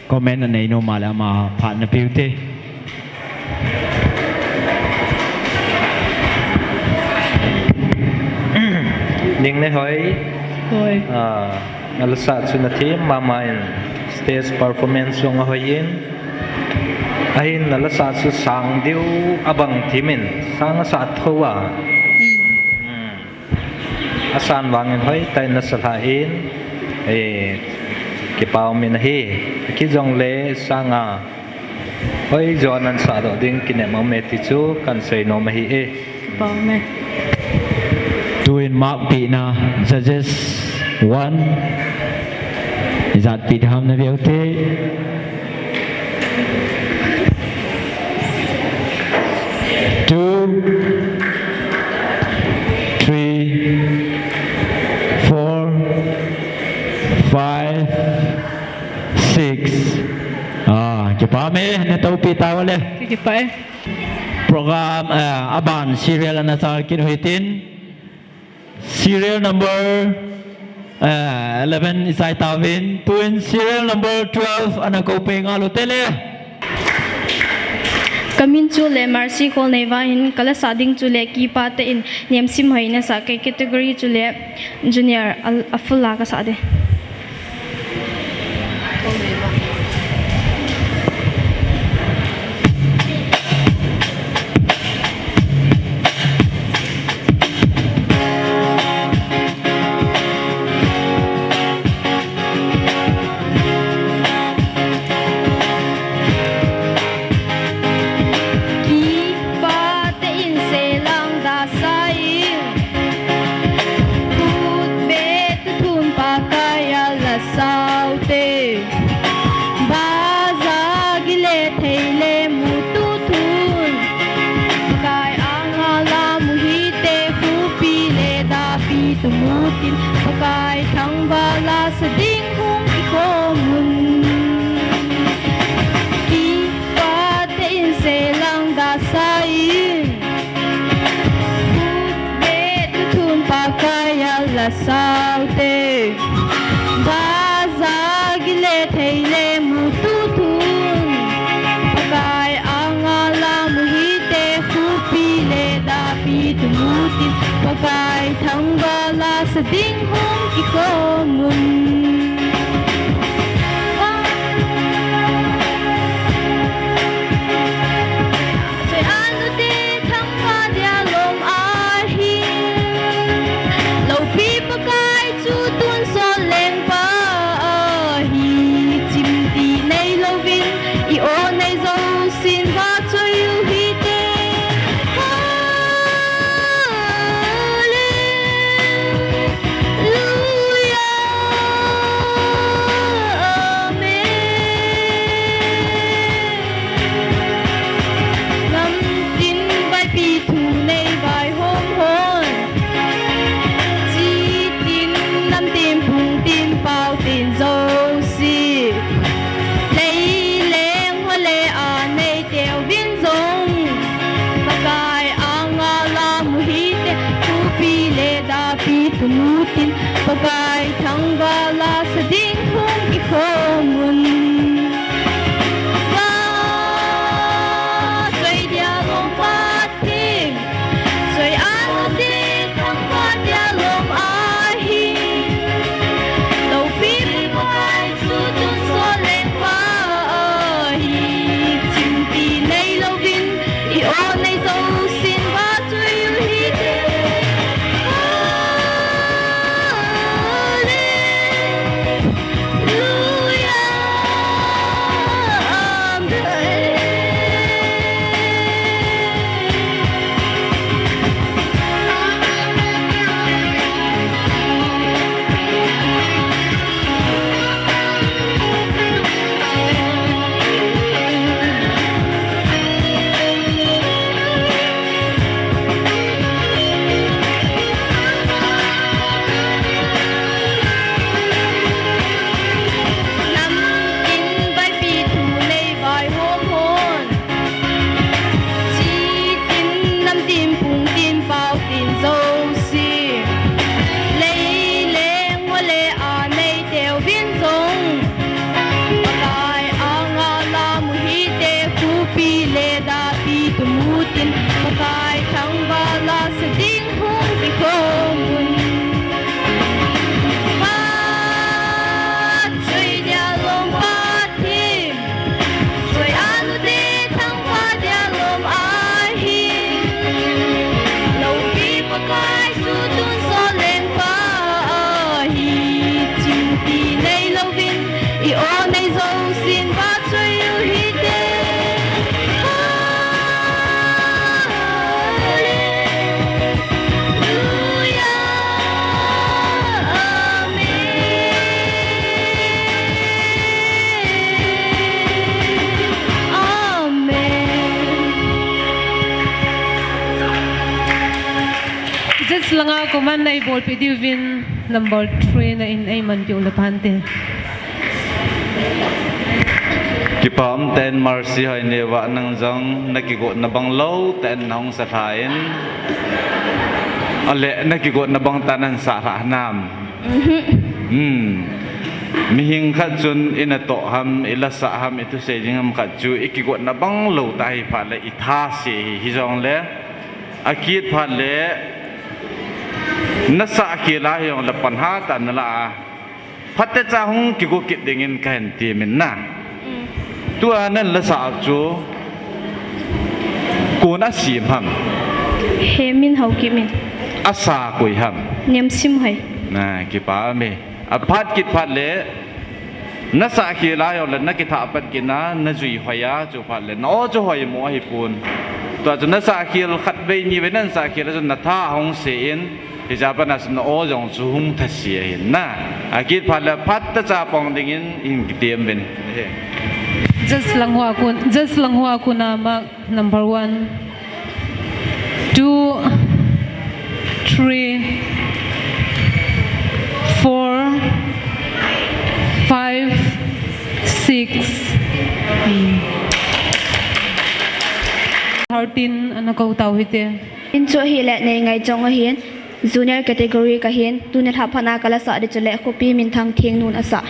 Comment anei nom a le ama phat napeh ute. Ning ne hoi. Hoi. Ah, nalasa chu nathem mama in, stage performance jong ahoi in. Ahin nalasa chu sang diu abang them in, sang asat tho a. Hmm. Asan vangin hoitah in nasa lhah in, eh, kipa um in ahi. Akijongle sang a hoijo nan sah doh ding kinem um e ti chu kan sei nom ahi e. Kipa um e. Tuin mark pehna, judges one. Ijat peh ham naveu te. Two, three, four, five, six. Ah, kipa me, natoh pi tau le. Kipa e. Program, eh, aban serial ana chal kit u hitin. Serial number, eh, eleven isai tauvin, tuin serial number twelve ana kou peh ngal u te le. Kamin chu le Mercy Kholneiva hin, kalasa ding chu le Kipa Tah In, nemsim hoina sa, kei category chu le junior a, a full la kasa de. Kipa Tah In selang da sa in, khut beh tuthun Pakai a la sau te. Baza gile thei le mu tuthun, Pakai anga la mu hite, khupi le dapi tu mu tin, Pakai thangvah la sa ding hung kikhom un. Kipa Tah In selang da sa in, khut beh tuthun Pakai a la sau te. Baza gile thei le mu tuthun, Pakai anga la mu hite, khupi le dapi tu mu tin, Pakai thangvah la sa ding hung kikhom un. Choi anu te thangvah dia lom ahi. Loupi Pakai chu tun sol lengpa ahi. Chimti nei louvin, i o nei jousen vahchoi u hite. Hallelujah. Amen. Namtin vaipi thu nei vaihom hon, chitin namtin phungtin paotin jouse, lei leng ho le a neite Pi le da pi tu mutin, Pakai thangvah la sa ding hung kikhom un. Phat choi dia lom, phat thim choi, a nute thangvah dia lom ahi. Loupi Pakai chu tun sol leng pa ahi. Chingpi nei louvin, i aw nei jousen vahchoi u hite. Hallelujah. Amen. Amen. Judge langa comment nei bolpeh diuvin number three na in ei manpeh u le phante. Kipa um tah in Mercy Hoineu, nang jong na kigotna bang lou tah in na hung sa lha in. Ale na kigotna bang tah in na sah lha nam? Mhm. Hmm. Mihing khat chun i natoh ham, i lasah ham, i thusei ding ham khat chu i kigotna bang lou tah hi phat le i tha se hi, hijongle akit phat le na sah khel a hijongle pan hatah in na la a, phatecha hung kigo kit dingin ka hin temin na. Mm. Tua nan lasah chu kon a sem ham? Hemin Haokip in. A sa koi ham? Nemsim Hoi. Na, kipa um e. A phat kit phat le na sah khel a hijongle na kithah pat kit na, na jui hoi a chu phat le na aw chu hoimo ahi pon. Tua chu na sah khel khat vei ni vei na sah khel a chu na tha hung se in, hijeh a pat na chu na aw jong chu hung tha se ahin na. Akit phat le phatecha pang dingin hin kitem uvin. Judge lang hoa kon, judge lang hoa kon a mark number one, two, three, four, five, six. Hmm. Thirteen ana kou tau hite. Min chu ahile Neingai Chong ahin, junior category kahin, tuni lha phat a ka lasah ding chule Khopi Minthang Thengnun asah.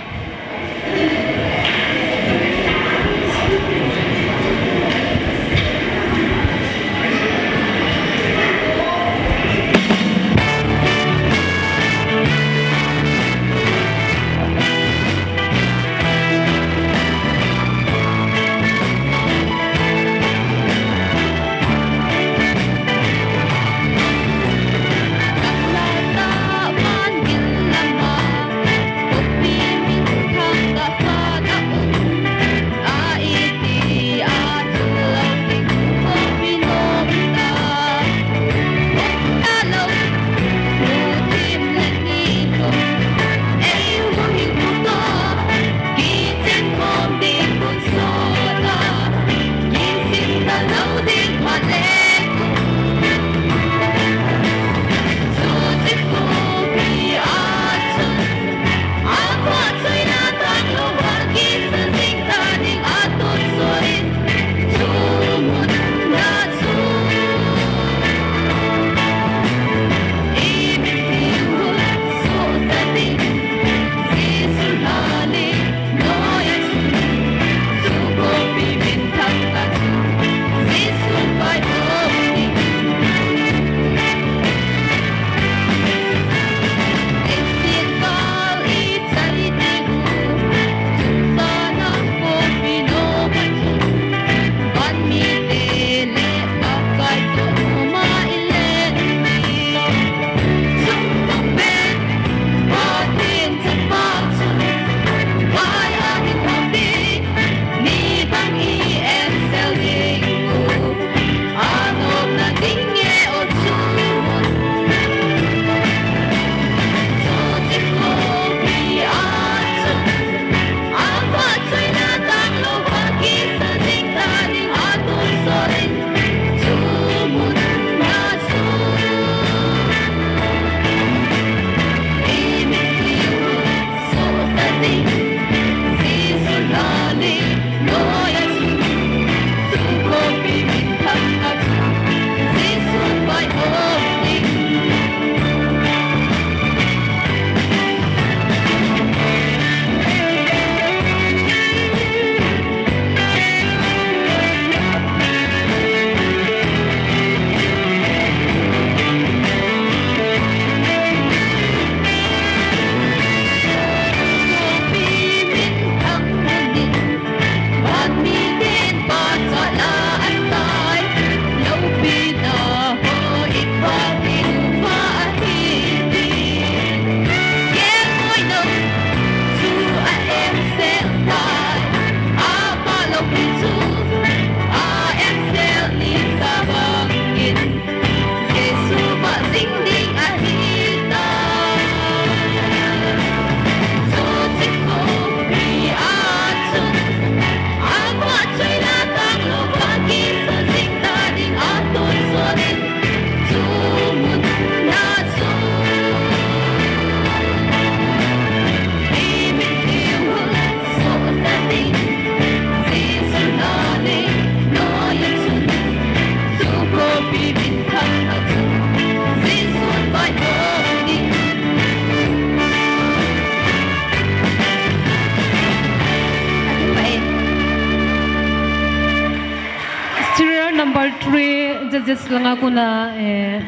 Three judges langa kona, eh,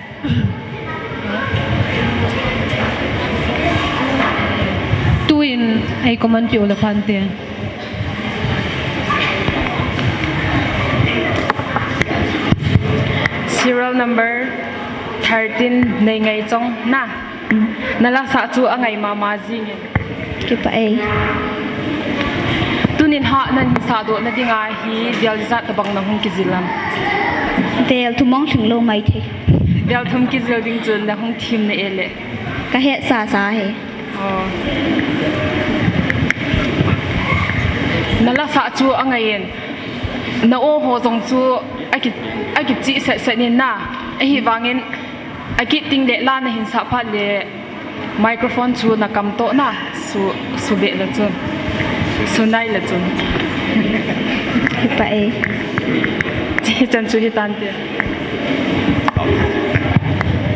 tuin ei comment kiu le phante. Serial number thirteen, Neingai Chong na. Na lasa chu angai mama jingin. Kipah e. Tunin ha nahin sahdoh na dinga hi vel ijat tabang nahung kijil am? Vel thum mong lhing lou maithei. Vel thum kijil ding chun nahung thim na e le. Ka hetsasa e. Oh. Na lasa chu angaiyin. Na aw ho jong chu aki, akichih setset in na. Ahivangin akit ding le la nahin sah phat le microphone chu na kam toh na su, su be le chun. Su nai le chun. Kipah e. Hichan chu hitante.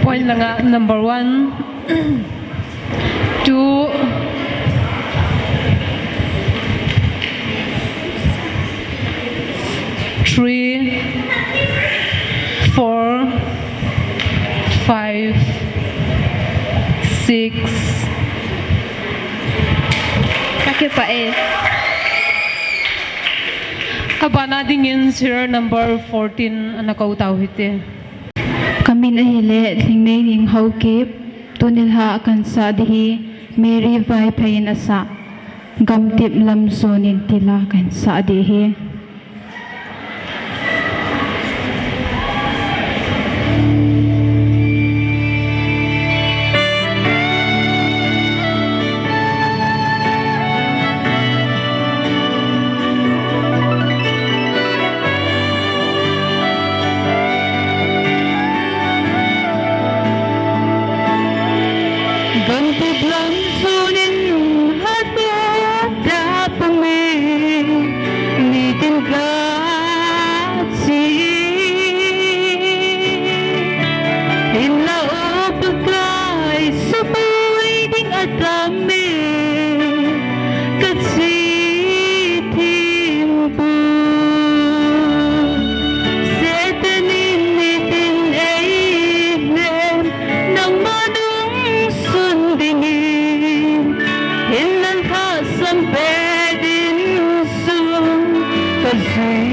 Point langa number one. Two, three, four, five, six. Ka kipah e. Abana dingin serial number fourteen ana kou tau hite. Ka min ahile Lhingneining Haokip. Tuni lha kahin sah ding hi Mary Vaiphei in asah Gamtip Lamsonin ti la kahin sah ding hi. Gamtip Lamsonin hatah tah pum e, nitin kache. Hinla o Pakai, suboi ding atam e, kache thim poi. Satan in nitin eilhem, nangma nungsun dingin, hinla lhasam be ding jong kajui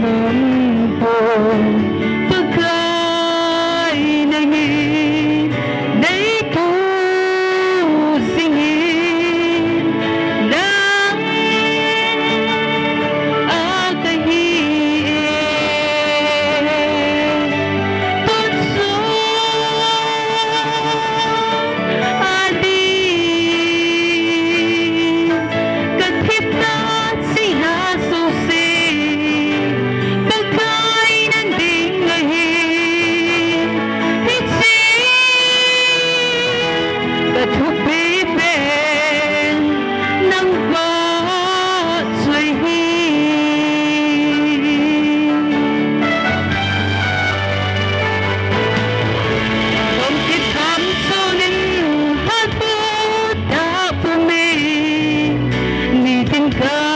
nom poi. Pakai, nangin nei tu jingin, nang a kahi e. Tun jong adin ka thip tah chihna jouse, Pakai, nang ding ahi. Hiche ka thupeh pen nang vahchoi hi. Gamtip Lamsonin hatah tah pum e, nitin kache.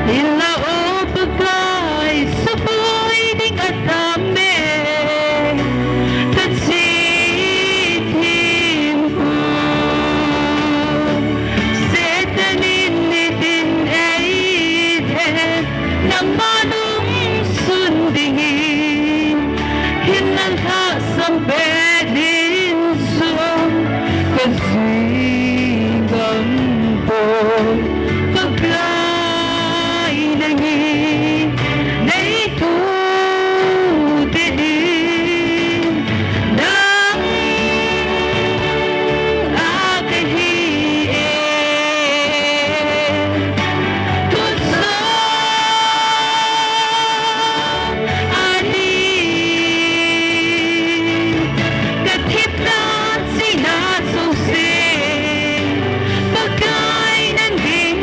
Hinla o Pakai, suboi ding atam e, kache thim poi. Satan in nitin eilhem, nangma nungsun dingin, hinla lhasam be ding jong kajui nom poi. Pakai, nangin nei tu tah in, nang a kahi e. Tun jong adin ka thip tah chihna jouse, Pakai, nang ding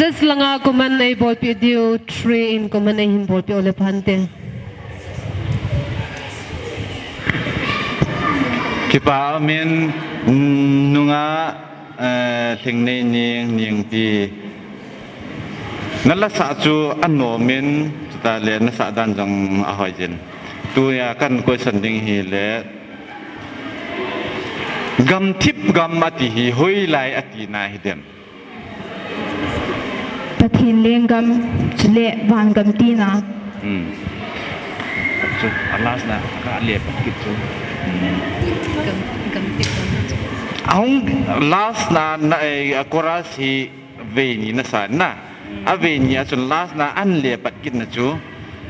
Just langa comment eibolpeh diu, three in comment eihin bolpeh uleh phante. Kipa umin, mm, nunga, eh, Lhingneining, Ningpi. Nalasah chu anom in, chuteng le nasah dan jong ahoi jin. Tunia ka question ding hile, gamthip gam ati hi hoilai atina hidem? Pathen lenggam, chule vangam tina. Hmm. Chu, a last na, ka le pat kit chu. Hmm. Gam, gamthip gam. Ahung last na, na, eh, a chorus hi vei ni nasa na. A vei ni a chun last na an le pat kit na chu.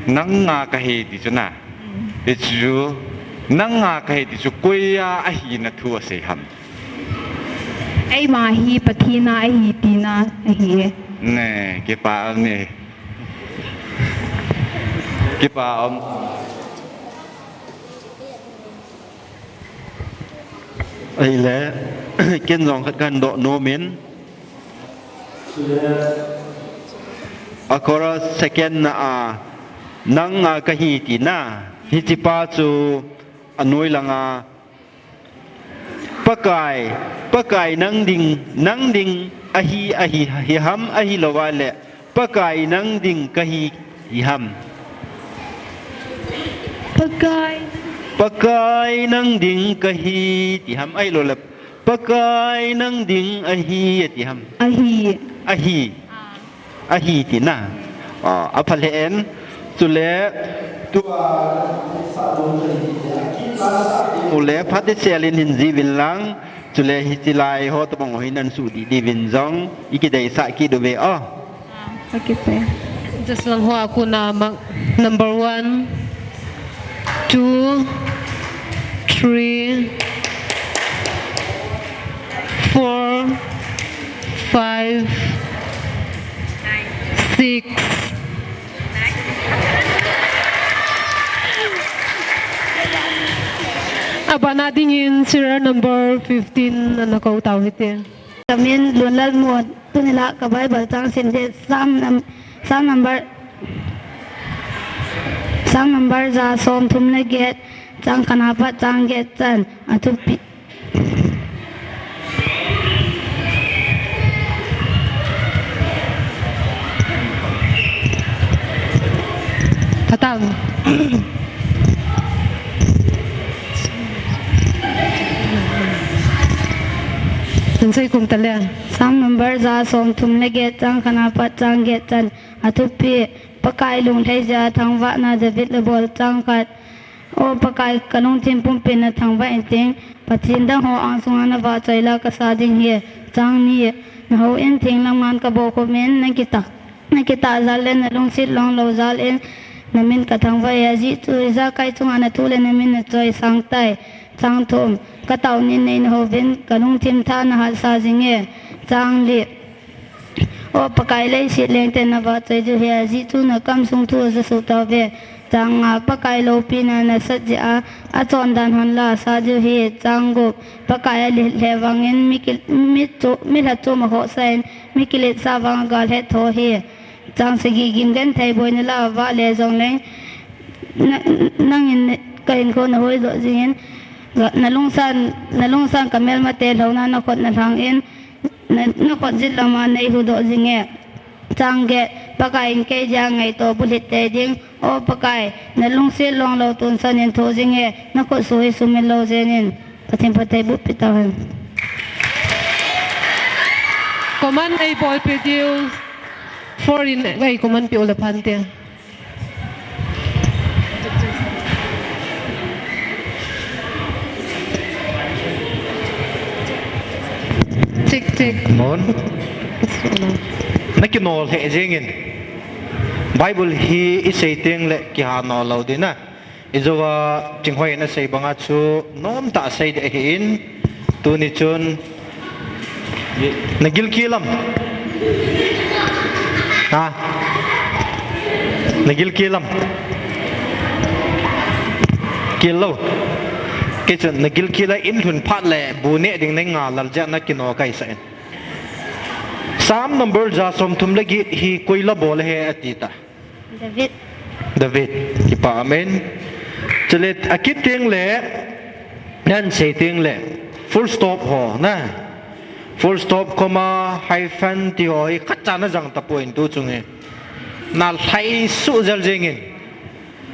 Nanga kahi ti chu na. Hmm. Ti chu, nanga kahi ti chu koia ahina thu asei ham? Eima hi Pathen a ahi tina ahi e. Ne, kipa um e. Kipa um. Ahile, ken jong khat kahin doh nom in. A chorus second na a, nanga kahi tina. Hiche pa chu anoi langa Pakai, Pakai nang ding, nang ding ahi, ahi, hi ham, ahilou le, Pakai nang ding kahi, hi ham. Pakai. Pakai nang ding kahi, ti ham, ahilou le, Pakai nang ding ahi, ti ham. Ahi. Ahi. Ah. Ahi tina. Ah, apha lheh in. Chule, tua, chule, phat isel in hin jiuvin lang. Chule, hiche lai ho tobang ho hin nan suhdih dih uvin jong, i kideisah kit uve o. Ah, okay, sir. Just lang ho a kona mang, number one. Two, three, four, five, six. Abana dingin serial number fifteen ana kou tau hite. Kamin Lunlal Muan, tuni la ka Bible chang sim ding, Psalm num-, Psalm number, Psalm number ja som thum le get, chang khat a pat chang get chan, athupi. Phatam. Ansei kum tale. Psalm number ja som thum le get chang khat a pat chang get chan. Athupi, Pakai lunglhai jeh a thangvahna David le bol chang khat. O Pakai, ka lungthim pumpin na thangvah inting, Pathen dang ho angsunga na vahchoi la ka sa ding hi. Chang ni, na houin thenglam ngan ka bohkhup in, na kitah Na kitah jal le na lungset long lou jal in na min ka thangvah e, ajeh chu ijakai chunga na thu le na min na choisang tai. Chang thum, ka taonin nei na houvin, ka lungthim thah na hatsa jing e. Chang li, O Pakai, leiset lengte na vahchoi jiu hih e, ajeh chu na kamsung thu aja suh tauve. Chang nga, Pakai loupina na sat jeh a, achondan hon la sa jiu hih e. Chang gup, Pakai alet le vangin mi ki-, mi chu, mi lhat chom a khohsah in, mi kiletsah vang a galhet tho hih e. Chang sagi, gimgenthei boina la vah le jongleng, na, nangin ka hinkho na hoidoh jingin, na lungsan, na lungsan ka melma te lhouna na khut na lhang in, na, na khut jet lama nei huhdoh jing e. Chang get, Pakai in kei dia ngaito bulhit tei ding. O Pakai, na lungset long lou tun san in thoh jing e, na khut suh hi sumil lou jeng in. Pathen phattheiboh pi tauhen. Comment nei bolpeh diu. Four in, ei, comment peh u le phante. Check, check. Mon. Na kino lheh jeng in. Bible hi i sei teng le kiha no lou ding na. I jou a Chinghoi in a sei banga chu nomtah a sei ding ahin, tuni chun na gilkel am? Ha? Na gilkel am? Kel lou. Kei chun na gilkel a in lhun phat le bu neh ding nei nga lal jeh a na kino kaisah in. Psalm number ja somthum le get hi koi la bol ahi ati ta? David. David. Kipa, amen. Chule akit teng le, nan sei teng le, full stop ho na. Full stop, comma, hyphen ti ho hi khatcha na jang tapon tu chung hi. Na lhai suh jel jeng in.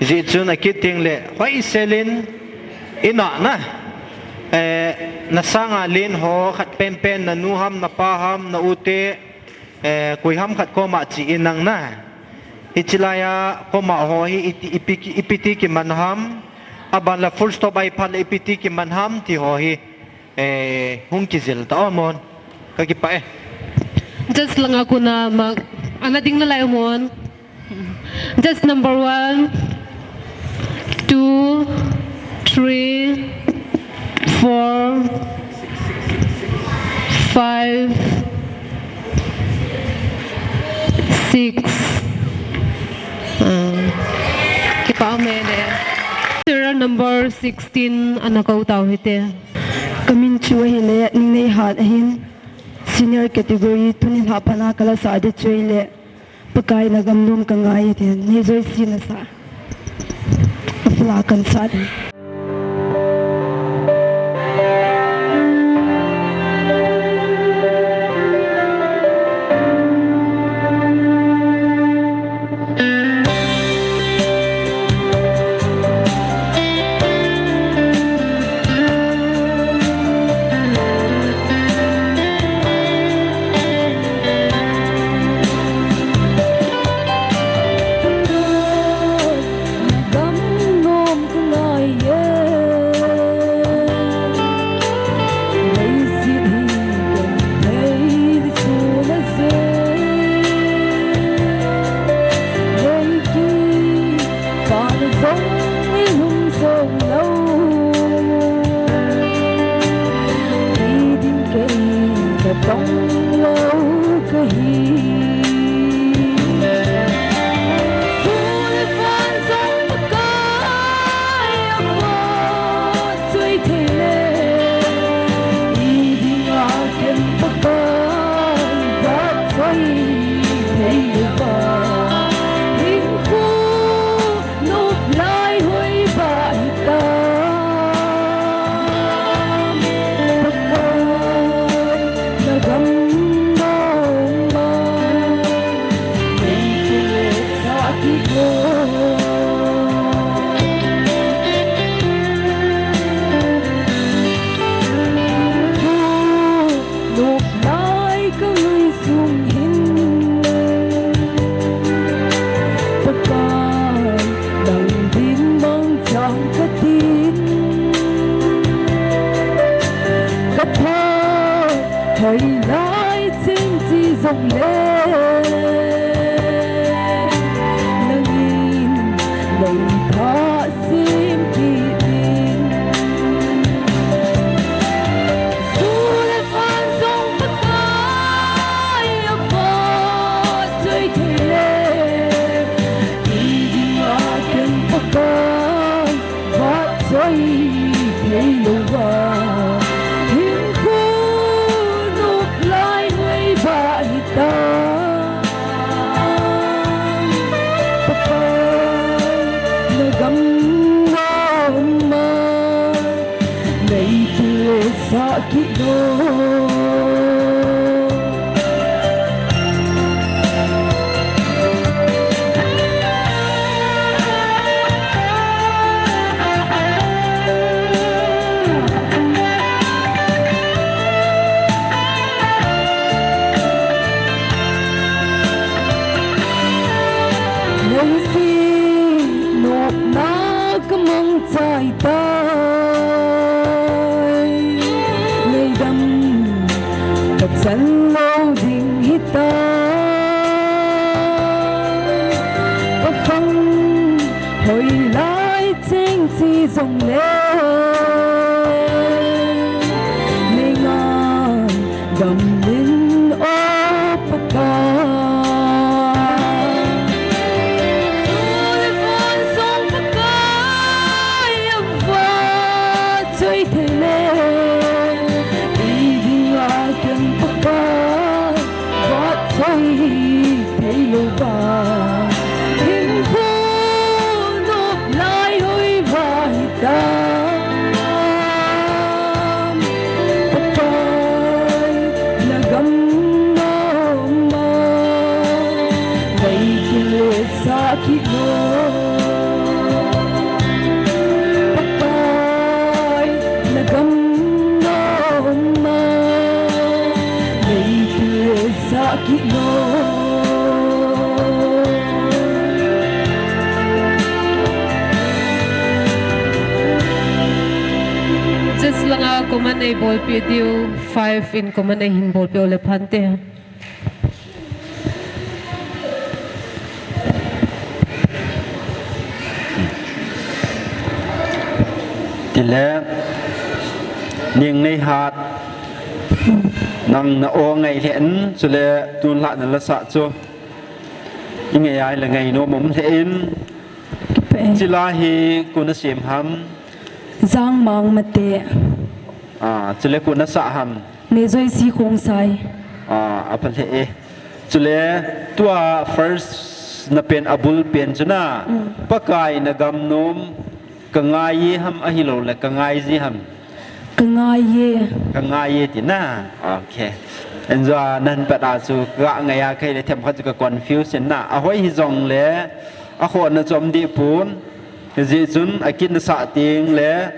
Hijeh chun akit teng le, hoisel in, i na na. Eh, na sanga len ho khat penpen, na nu ham, na pa ham, na u te, eh, koi ham khat koma che in nang na. Hiche laiya koma ho hi iti, ipi, ipi ti kiman ham, aban le full stop ahi phat le ipi ti kiman ham ti ho hi, eh, hung kijil ta o mon. Ka kipah e. Just langa kona ma, ana ding nalai o mon. Just number one, two, three, four, five, six. Ah, kipa um e le. Serial number sixteen ana kou tau hite. Ka min chu ahile Ningneihat ahin, senior category tuni lha phat a ka la sah ding chu ahile Pakai na gam nom ka ngai e tin, nei jouse na sa. A fla kan sa ding. Hoilai ching chi jong le, Lungtha sim kit ding. Su le van jong Pakai a vahchoi thei le, i dinga ken Pakai vahchoi thei louva, hinkho nop lai hoi vah hita. Pakai, na gam na um a, nei kile sah kit o. Lungset nopna ka mangchai tai, ngaidam ka chan lou ding hita. Ka khang hoilai cheng chi jongle, nei ngaidam in o Pakai. Su le van jong Pakai a vahchoi thei le, i dinga ken Pakai vahchoi thei louva, hinkho nop lai hoi vah hita. Pakai, na gam na um a, nei kile sah kit o. Pakai, na gam na um a, nei kile sah kit o. Just langa comment eibolpeh diu, five in comment eihin bolpeh u le phante. Tile, Ningneihat, nang na o ngai lheh in, chule tunlhah na lasah chu i ngai a ahile ngainom um lheh in. Kipe. Chila hi koi na sem ham? Jangmang Mate. Ah, chule koi na sah ham? Neijoisi Khongsai. Ah, apha lheh e. Chule tua first na pen, abul pen chu na, mm, Pakai na gam na um, ka ngai e ham ahilouleh ka ngai ji ham? Ka ngai e. Ka ngai e ti na. Okay. Enjoy nan pat a chu ka ngai a, kei le themkhat chu ka confuse na. Ahoi hijongle, akhohna chu um deh pon. Hijeh chun akit na sah teng le,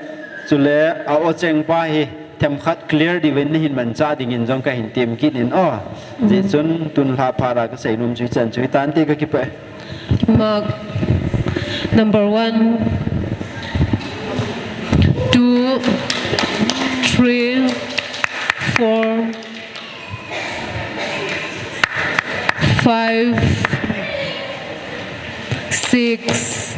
chule a o cheng pa hi themkhat clear diuvin nahin manchah dingin jong kahin tem kit in o. Hijeh chun tunlhah phat a ka seinom chu hichan chu hitante, ka kipah e. Mark number one, two, three, four, five, six.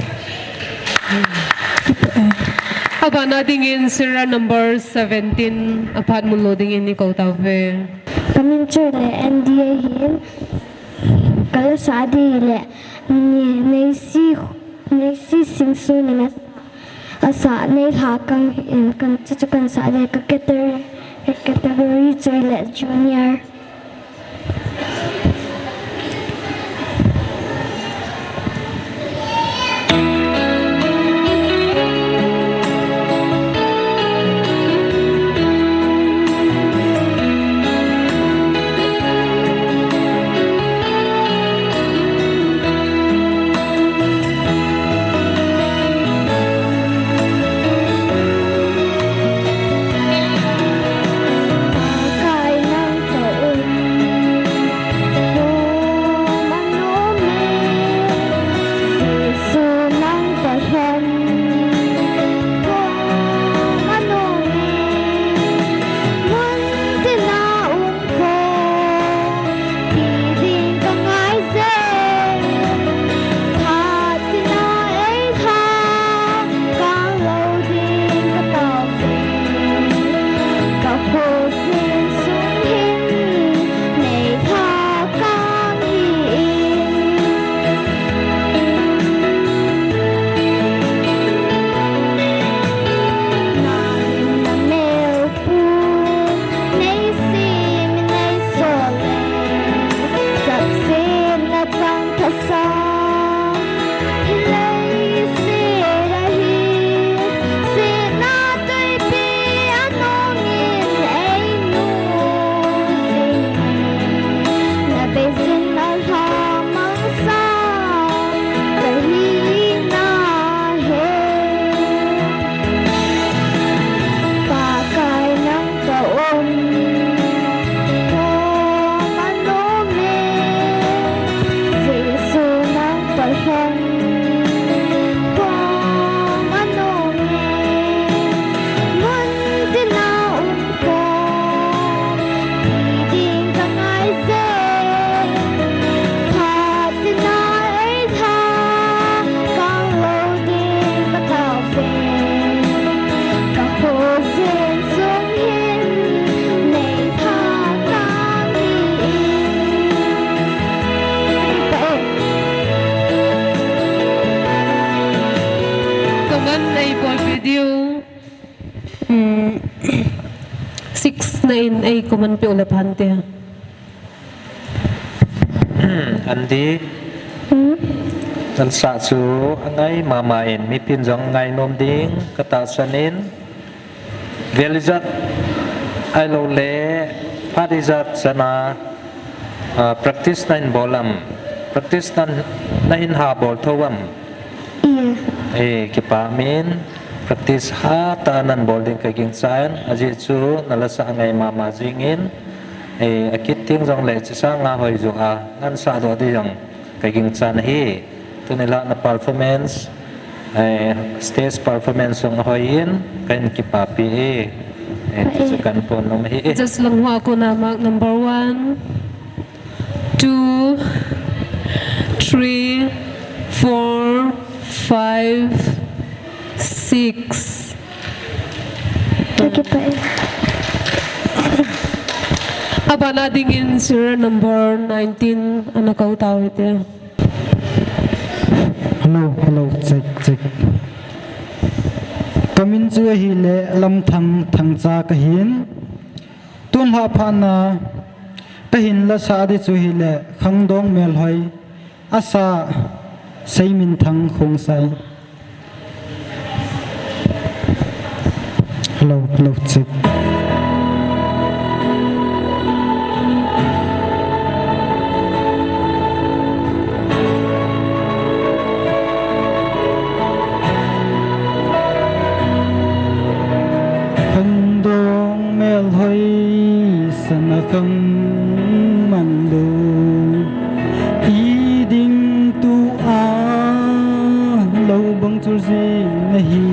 Abana dingin serial number seventeen, aphat mun lou dingin i kou tauve. Ka min chu le N D A hin, ka la sa di le, ni, Neisi, Neisi Singson in a sa, a sa, Neilhakang in kan chu chu kan sa le, ka category, ka category chu le junior. Pakai nang toh Ngan ei bol video. Hmm. Six na in ei comment pe u le phante. Andi. Hmm. Nalsa chu angai mama in mipin jong ngai nom ding katahsan in. Vel ijat ahilou le phat ijat chan a, ah, practice nahin bol am? Practice na, nahin ha bol tho am? Iya. Eh, kipah min, practice hatah a nahin bol ding kagingchan, ajeh chu nalasa angai mama jingin, eh, akit ding jongle chusanga hoijo a nahin sahdoh ding jong kagingchan ahi. Tuni la na performance, eh, stage performance jong ahoi in, kahin kipapi e. Eh, eh. Chu kahin pon nom ahi e. Just lang hua kona mark number one, two, three, four, five, six. Kakipah e. Abana dingin serial number nineteen ana kou tau hite. Hello, hello, check, check. Kamin chu ahile Lamthang Thangcha kahin. Tun lha phat na kahin lasah ding chu ahile Khangdong Melhoi, asa Seiminthang Khongsai. Hello, hello, check. Khangdong Melhoi sana khang manlou. Ti ding tua lou bang chu jing nahi.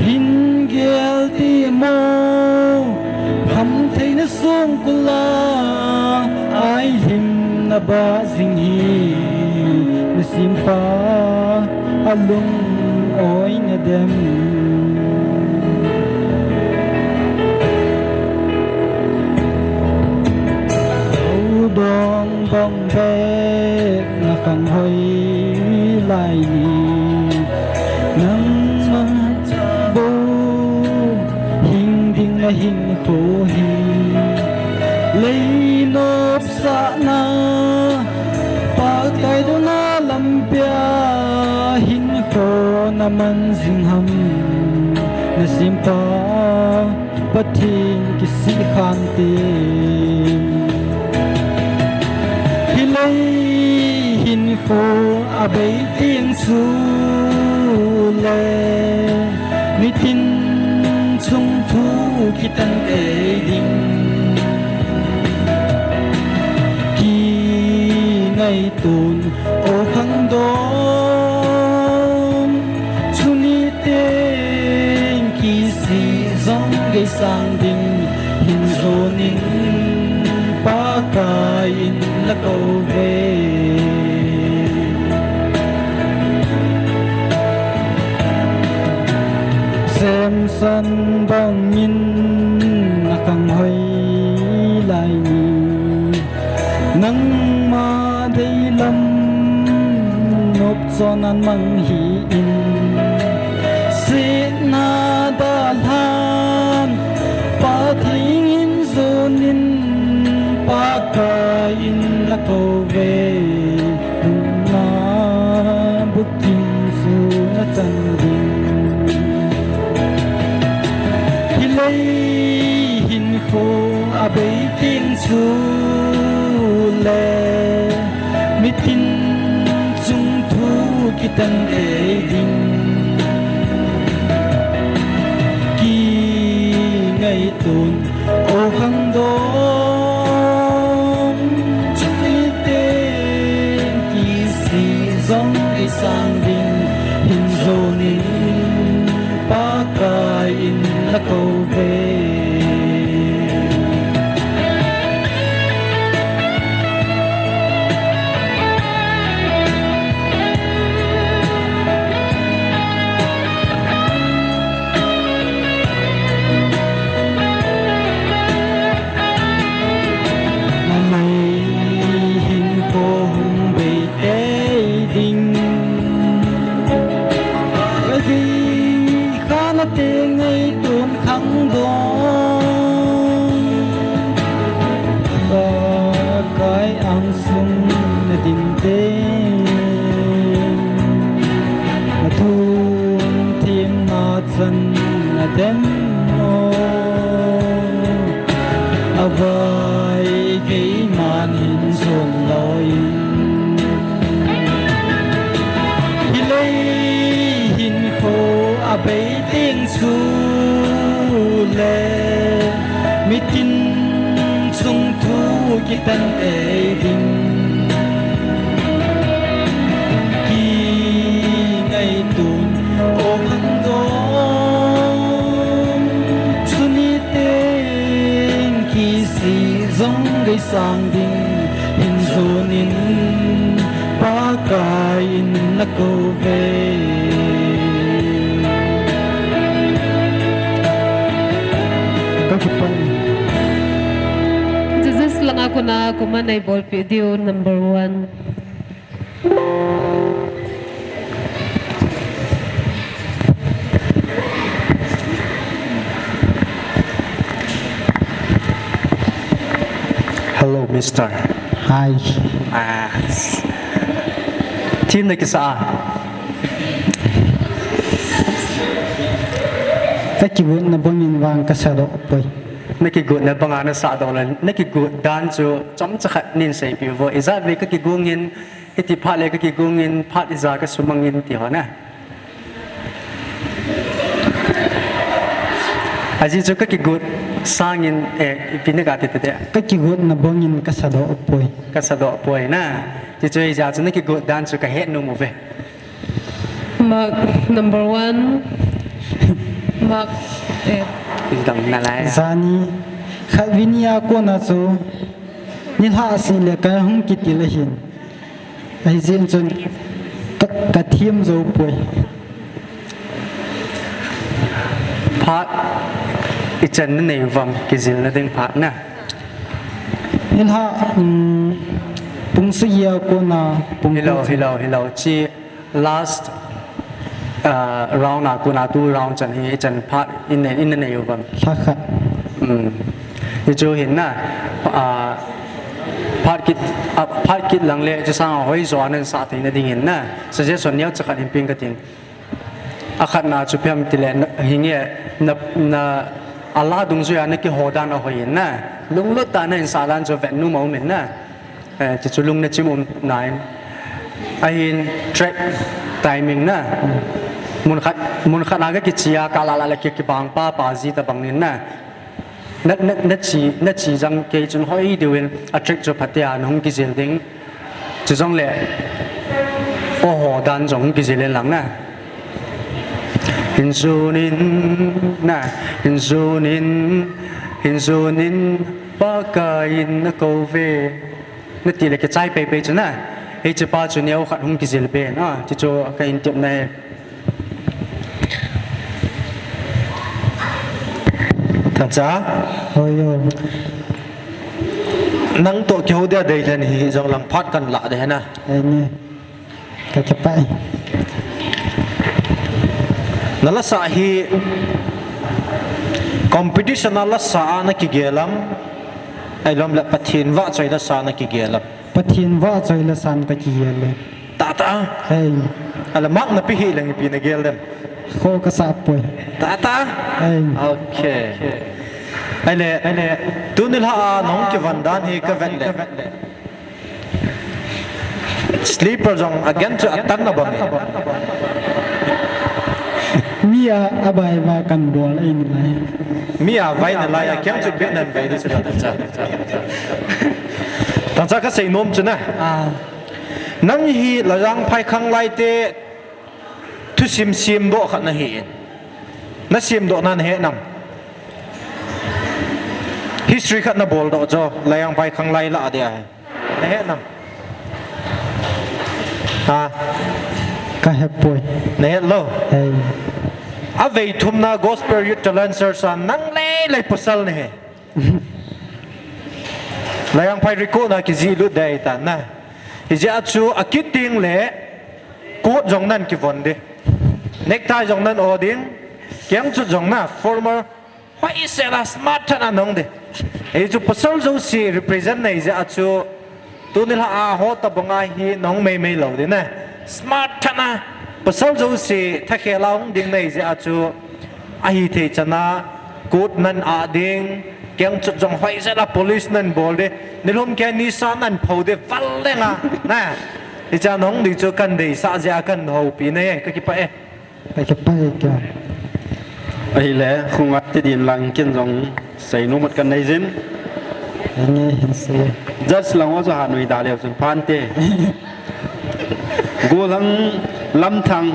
Hin gel ti mo, khamtheina songkul a, ailhinna bah jing hi, na simpa alung oi na dem. Khangdong bang bek na khang hoi lai ni, nangma bou hing ding na hinkho hi. Lei nopsahna, Pakai douna lampia hinkho na man jing ham, na simpa Pathen kisih khante. Hilai hinkho abei teng chule, mitin chung thu kitan tei ding. Kingaiton o khangdong, chuni teng kisih jong gei sang ding, hin jonin Pakai in la kou ve. Semsan bangin na khang hoi lai ni, nangma deilam nopchon an mang hi in, sihna dalhan Pathen in jonin Pakai in la kou ve. Na bukim su na chan ding. Hilai hinkho abei teng chule, mitin chung thu kitan tei ding. Kingaiton o khangdong, chuni teng kisih jong gei sang ding, hin jonin Pakai in la kou ve. Nalai hinkho hung bei tei ding. Avai keiman hin son loi. Hilei hin kho abei ting chu le. Mitin chung thu kitan te ding. Ki ngai tun o khan dong. Chuni teng kisih zong gei sang ding. Hin zunin Pakai in na ko ve. Ka kipah. Judges langa kona koiman eibolpeh diu number one. Hello, mister. Hi. Ah. Thim na kisa a? Ka kigotna bangin vang ka sadoh poi. Na kigotna banga na sadoh le, na kigot dan chu chomcha khat nin seipeh vo. Ijat vei ka kigongin, hiti phat le ka kigongin, phat ijat ka sumangin ti ho na. Ajeh chu ka kigot sangin, eh, ipi na ka ti te te. Ka kigotna bangin ka sadoh poi. Ka sadoh poi na. Ti chu ijat chu na kigot dan chu ka het nom uve. Mark number one. Mark, eh. Dang na lai a. Jani, khatvei ni a kona chu, nilhah seh le ka hung kitil ahin. Ahijeh chun ka, ka thim jou poi. Phat ichan na nei uvem kijilna ding phat na. Nilhah, um, pung sagi a kona pung hilou, ko chu. Hilou, hilou. Chi last, ah, round a kona tu round chan hi, ichan phat in nei, in nei uvem. Lha khat. Um. Hichu hin na, ah, phat kit, ah, phat kit lang le, chu sanga hoijo a nan sah theina dingin na. Suggestion neocha khat hin ping ka ting. Akhatna chu ipi ham tile, na, hinge, na, na, ala dungjuia na kiho dan ahoi in na. Lunglut tah a na hin sah dan chu vet nom aum in na. Eh, ti chu lung na chim um nai. Ahin track timing na. Mun khat, mun khat a ka kichia, ka la la le ki, kibang pa, pa ji tabang in na. Na, na, na chi, na chi jang kei chun hoi diuvin a track chu phatea na hung kijil ding. Chujongle, oho dan jong hung kijil in lang na. Hin zunin, na, hin zunin, hin zunin, Pakai in na ko ve. Na ti le kichai pei pei chu na. Hiche pa chu neo khat hung kijil be na. Ti chu ka hin tepna e. Thangcha. Hoi o. Nang toh kihou dia dei lhen hi jong lang phat kan la de na. Ahi ne. Ka kipah e. Na la sa hi competition a la sa a na kigel am. Ahilou le Pathen vahchoi la sa a na kigel am. Pathen vahchoi la sa a na kigel e. Tah tah a. Hei. Ahile mark na pe hih leng ipi na gel dem. Kho ka sa poi. Tah tah a. Hei. Okay. Ahile, ahile, tuni lha a nahung kivon dan hi ka vet le. Slipper jong a gen chu a tan na bang e. Mi a, a bai va kan bol ei ni lai. Mi a vai na lai a kiang chu be nan vai ni chu la ta cha. Tangcha ka sei nom chu na. Ah. Nang hi Laijang phai khanglai te thusim siam doh khat na hi in. Na siam doh na na he nam. History khat na bol doh cho, Laijang phai khanglai la dia. Na he nam. Ha. Ka he poi. Na he lo. Hei. A vei thum na Gospel Youth Talent Search a nang lei lei pasal na he. Laijang phai record na kijih lut dei ta na. Hijeh a chu a kit ding le coat jong nan kivon ding. Necktie jong nan o ding. Kiang chu jong na formal hoi se la smart tah na nong ding. Ei chu pasal jouse represent nei jeh a chu tuni lha a ho ta banga hi nong mei mei lo ding na. Smart tah na pasal jouse tha khel a hung ding nei jeh a chu Ahithei chana court nan a ding, kengchot jong hoijat a police nan bol ding, nilhum kei nisa nan pho ding, val leng a, na. Hicha nahung ding chu kadeisah jeh a kahoupi nahi, kakipah e. Kakipah e kei. Ahile, khunga ti din lang ken jong seinom mat kanei jin. Enge hin sei. Judge lang ho chu hanui da leu chun phante. Golhang Lamthang.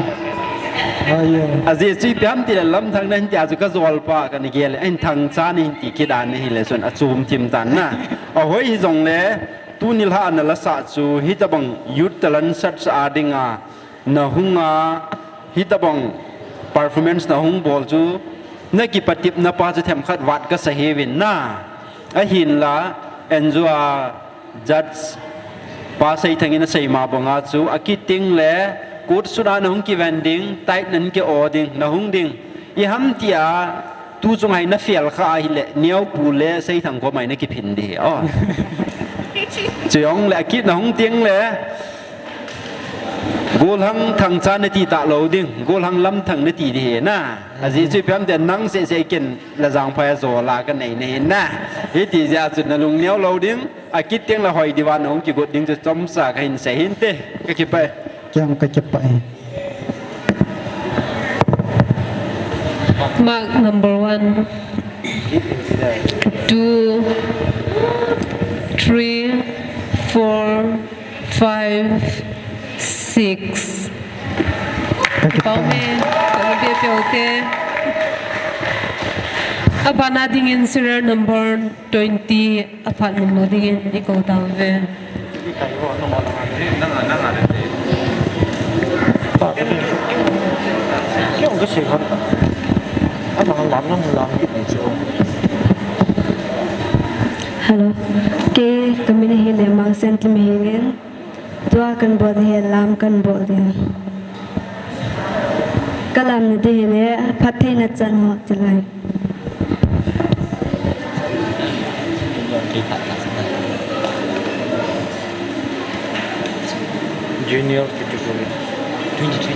Ajeh chu ipi ham tile Lamthang nahin tia chu kajolpa kana gel le. Ahin Thangcha nahin ti kit a nahile chun achom thim tan na. Ahoi hijongle, tuni lha ana lasah chu hitabang youth talent search a dinga nahunga, hitabang performance nahung bol chu, nakipatepna pa chu themkhat vat kasa hiuvin na. Ahinla, enjoy a judge pa Seithang in asei ma banga chu, akit tengle, court sut a nahung kiven ding, tight nan ki-o ding, nahung ding. Iham tia, tu chunga hi na fail kha ahile, Neopu le Seithang koma hi nakiphin ding hi. Chujongle, akit nahung tengle, Golhang Thangcha nati talou ding, Golhang Lamthang nati ding hi na. Ajeh chu ipi ham tile nang seh seh ken Lajangphai a jol a kanei nahi na. Hiti jeh a chu nalung neo lou ding, akit tengle hoi diuva nahung kigot ding chu chomcha kahin sei hinte, kakipah e. Ken kakipah e. Mark number one, two, three, four, five, six. Pau me, pau me, pau te. Abana dingin serial number twenty, aphat mun lo dingin ikou tauve. Hello. Kei kamin hi Lemang Sentim hi. Tua kan bol hi lam kan bol ding. Ka lamna ding hi le phattheina chan ho chulai. Junior category. Twenty three.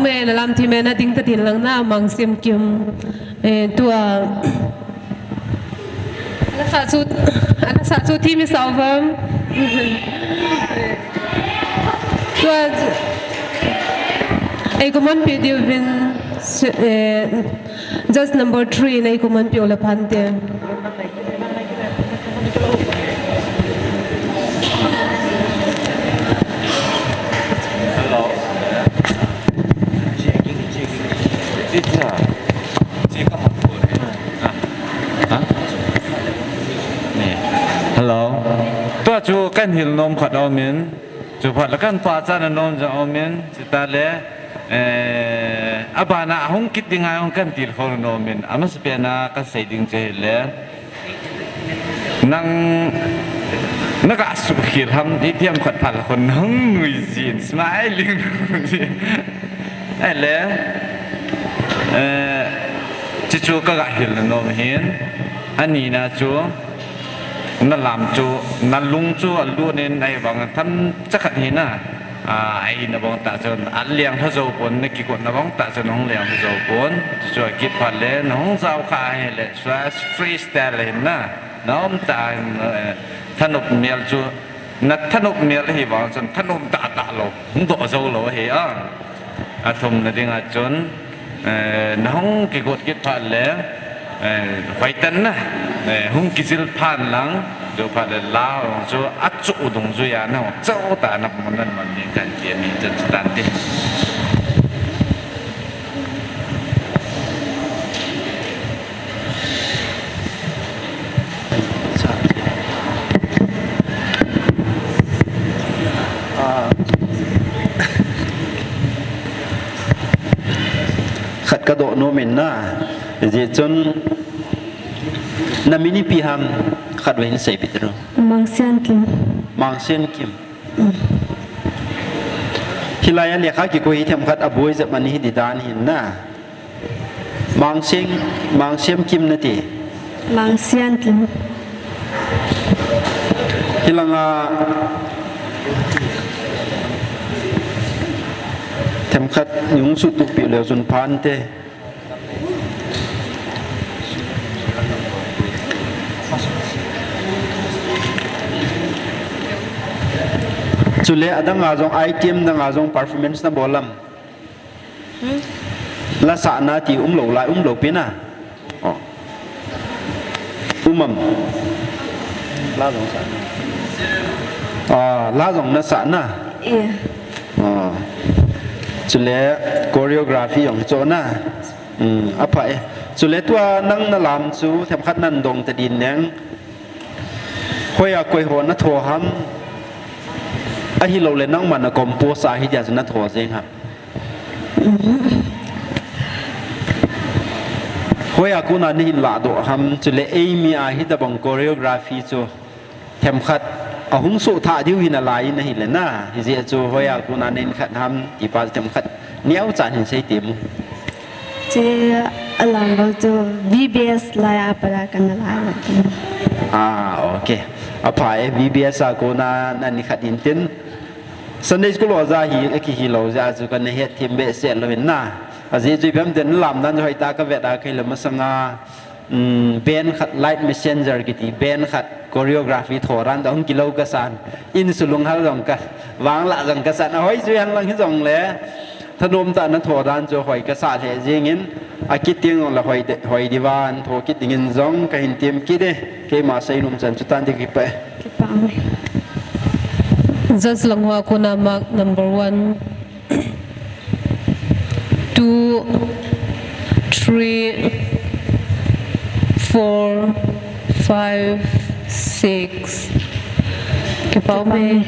Eh, na lam thim e, na ding ta tin lang na, Mangsiam Kim. Eh, tua. Ana sa chu, ana sa chu thim i sa uvam. Tua, ei comment pe diu vin, eh, just number three, na ei comment pe u le phante. Hello. Tua chu kan hil nom khat aumin, chu phat le kan pachat nom jong aumin, chutah le, eh, abana hung kit ding a hung kan tilkhou nom in, amasapen a kan sei ding chu hile, nang, na ga suhkhel ham, itiham khat phat le khun nang nui jin, smiling jin. Ahile, eh, chuchu ka ga hilna nom hin, anina chu, na lam chu, na lung chu alut in ahivang themcha khat hina. A, ahina bang tah chun, a leng lha jou pon, na kigotna bang tah chun, hung leng lha jou pon. Chuchu akit phat le, na hung jao kha ahile, freestyle hina. Na um tah in, eh, thanop mel chu, na thanop mel ahivang chun, thanom tah tah lou, hung doh jou lou ahi a. Athumna dinga chun, eh, na hung kigot kit phat le, eh, hoitah in na, eh, hung kijil phan lang, chu phat le la hung chu achu dungjui a na hung chau tah na mun nan man ding kan ti ahi chun chu tante. Khat ka doh nom in na, hijeh chun na min ipi ham khat vei hin seipeh tiro. Mangsian Kim. Mangsian Kim. Hilai a lekha kikoi hi themkhat aboi jep ana hi di dan hin na. Mangsiam, Mangsiam Kim nati. Mangsian Kim. Hilanga themkhat nung sutup pi leu chun phante. Chule adang a jong, item dang a jong performance na bol lam. Hmm? La sahna ti umlou lai, umlou pi na. Oh. Um am. La jong sahna. Ah, la jong na sahna. Iya. Ah. Chule choreography jong cho na. Hmm, apha e. Chule tua nang na lam chu themkhat nan dong ta din neng. Hoiya koi ho na tho ham. Ahilou le nangma na compose a hi dia chu na tho jeng ham. Hoiya kona na hin ladoh ham, chule eimi a hitabang choreography chu themkhat ahung soh thah diu hi nalai in ahile na. Hijeh chu hoiya kona na hin khat ham, ti pa themkhat neocha hin sei temu. Che alam bang chu V B S lai a pat a kana la. Ah, okay. Apha e, V B S a kona na hin khat in tin. Sunday school oja hi, akihi lou jeh a chu kana het them behseh lou in na. Ajeh chu ipi ham itile lam dan chu hoitah a ka vet a, kei le masanga, um, band khat, Light Messenger kiti band khat, choreography tho dan chu hung kilou ka san. Insulung hal jong ka, vanglah jong ka san. Ahoi chu hen lang hijongle, thanom tah a na tho dan chu hoi ka sa lheh jeng in, akit teng jongle hoi de, hoi diu va, tho kit ding in jong ka hin tem kit e, keima seinom chan chu tante, kipah e. Kipah e. Judge lang hoa kona mark number one, two, three, four, five, six. Kipah e.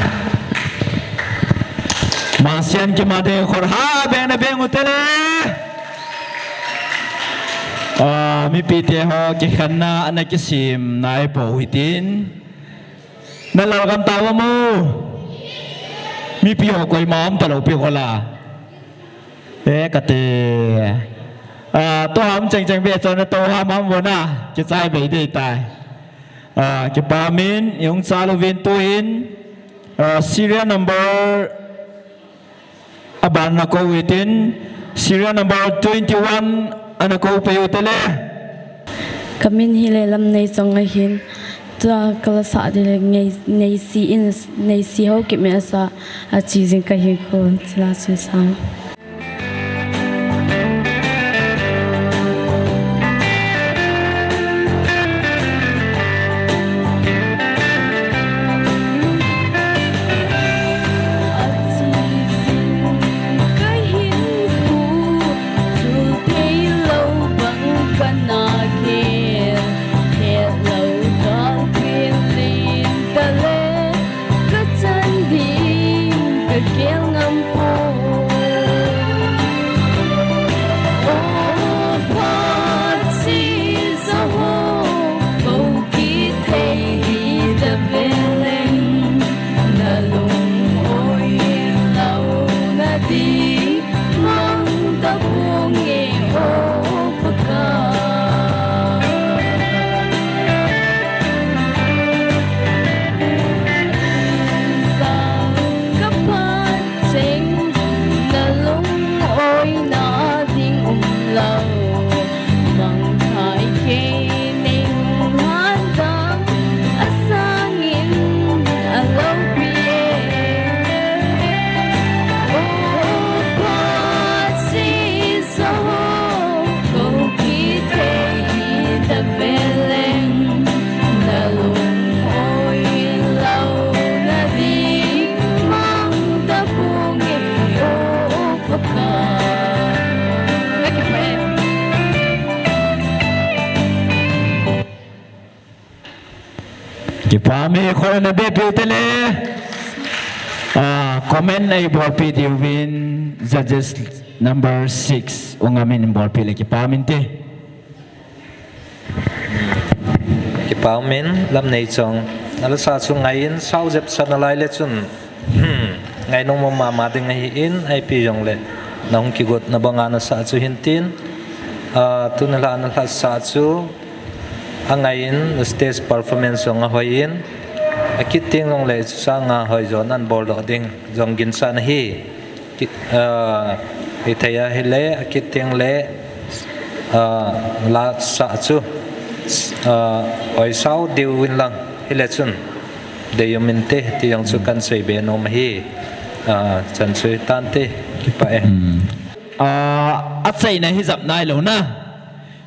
Mangsian Kim a ding khut ha beng na beng u tele. Ah, mipi te ho kikhenna ana kisem nai pou hitin. Na lalgam tauvam u. Mipi ho koima um talou pi ho la. E kati. Ah, tua um cheng cheng ve chun na tou ham ham vo na. Kichai ve dei tai. Ah, kipah in, i hung chal uvin tuhin. Ah, serial number aban na kou hitin, Serial number twenty-one, ana kou pei u tele. Kamin hi le Lamneichong ahin. Tua kala sa dile ngei, Neisi in, Neisi ho kime asa, achi jing kahin ko, chila chun sang. Kipa mi khol na be piu tele. Ah, comment ei bolpi diuvin judges number six, u Ngamin bolpi le kipa min te. Kipa min, Lamneichong. Nala sa chu ngaiyin, sao jep sa nalai le chun. Hmm, ngainung mama ding ahin, ahipi jongle. Nahung kigot na banga nasa chu hintin. Ah, tuni la nasa chu. Angaiyin, stage performance jong ahoiyin. Akit teng jongle, sanga hoi jo nan bol doh ding. Jong ginsa nahi. Ki, ah, hithei ahile, akit teng le, ah, la sa chu, ah, oi sao diu in lang, hile chun, deium inte, ti jong chu kan sei be nom ahi, ah, chan chu hitante, kipa e. Hmm. Ah, achaina hi jap nailou na.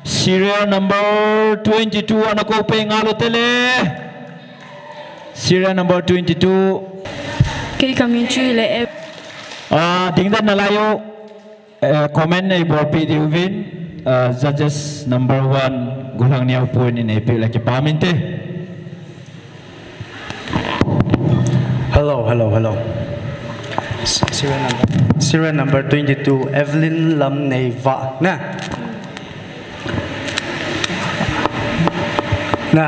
Serial number twenty-two, ana kou pei ngal u tele. Serial number twenty-two. Kei kamin chu le e. Ah, dingdan nalai u. Eh, comment ei bolpi diuvin, ah, judges number one, Golhang Neo point in ei pe le kipa min te. Hello, hello, hello. S-, serial number, serial number twenty-two, Evelyn Lamneiva, na? Na,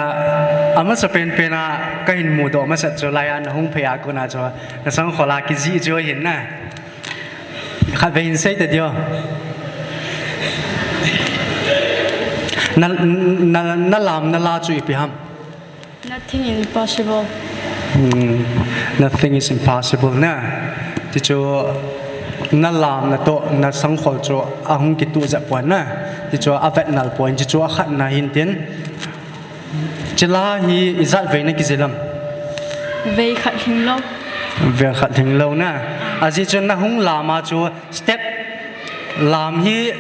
amasa penpen a kahin mudoh masa chu laiya nahung phei a kona chu, nasangkhol a kijih chu hin na. Khatvei hin sei ta dio. Na, na, nalam nala chu ipi ham? Nothing impossible. Hmm, nothing is impossible na. Tichu nalam natoh nasangkhol chu ahung kituh jep pon na. Tichu avet nal pon, tichu akhatna hintin. Chila hi ijat vei nakijil am? Vei khat lhinglou. Vei khat lhinglou na. Ajeh chu nahung lam a chu step lam hi,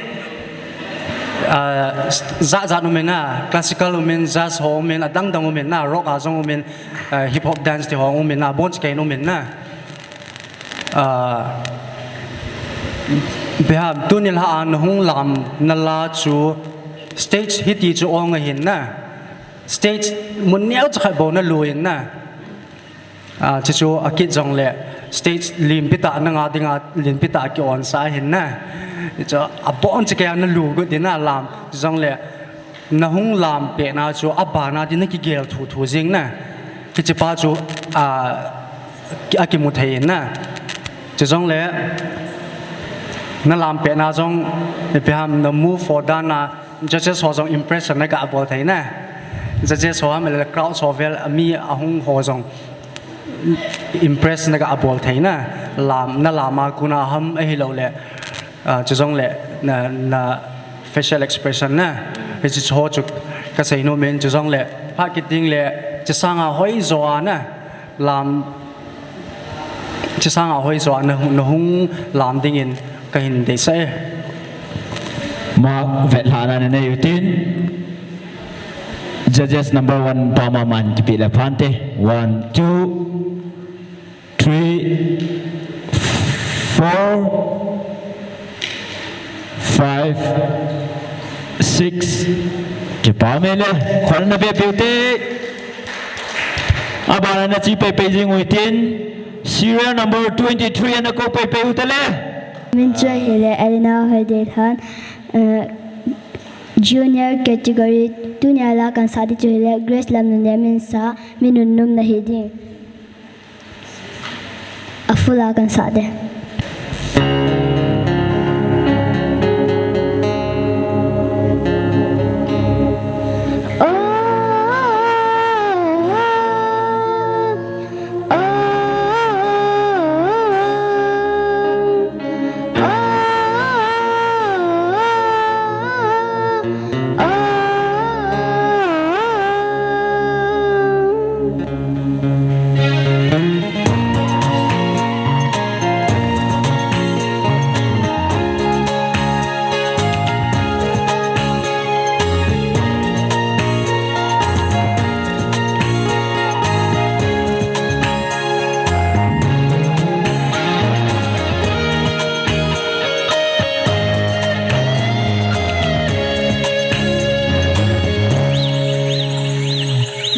ah, jat jat umin na, classical umin, jazz ho umin, adang dang umin na, rock a jong umin, ah, hip hop dance ti ho umin na, abon chikei in umin na. Ah, ipi ham, tuni la a nahung lam nala chu stage hiti chu ong ahin na. Stage mun neocha khat bou nalu in na. Ah, chuchu akit jongle stage limpi tah nanga dinga limpi tah a ki-on sa ahin na. Chuchu abon chikei a nalu got in na lam. Chujongle nahung lam pehna chu abana din nakigel thuthu jing na. Hichepa chu, ah, ki-, akimu thei in na. Chujongle nalam pehna jong ipi ham na move ho dan a judges ho jong impression naga bol thei na. Judges ho ham le crowd ho vel mi ahung ho jong impress naga bol thei na. Lam, nalam a kona ham ahilouleh Ah, chujongle na, na facial expression na, hiche ho chu kasei nom in, chujongle phat kit ding le, chusanga hoijo a na lam, chusanga hoijo a na, nahung lam dingin kahin deisah e. Mark vetlhahna nanei utin. Judges number one, pama man kipe le phante. One, two, three, four, five, six. Kipa mele, khol na be beauty. Abana nache peipei jing utin. Serial number twenty-three ana kou peipei utale. Min chu ahile Elena Hoidethan, eh, junior category, tunia la kahin sah ding chu ahile Grace Lamnunem in sa, Mi Nunnom Nahi Ding. A full a kahin sah ding.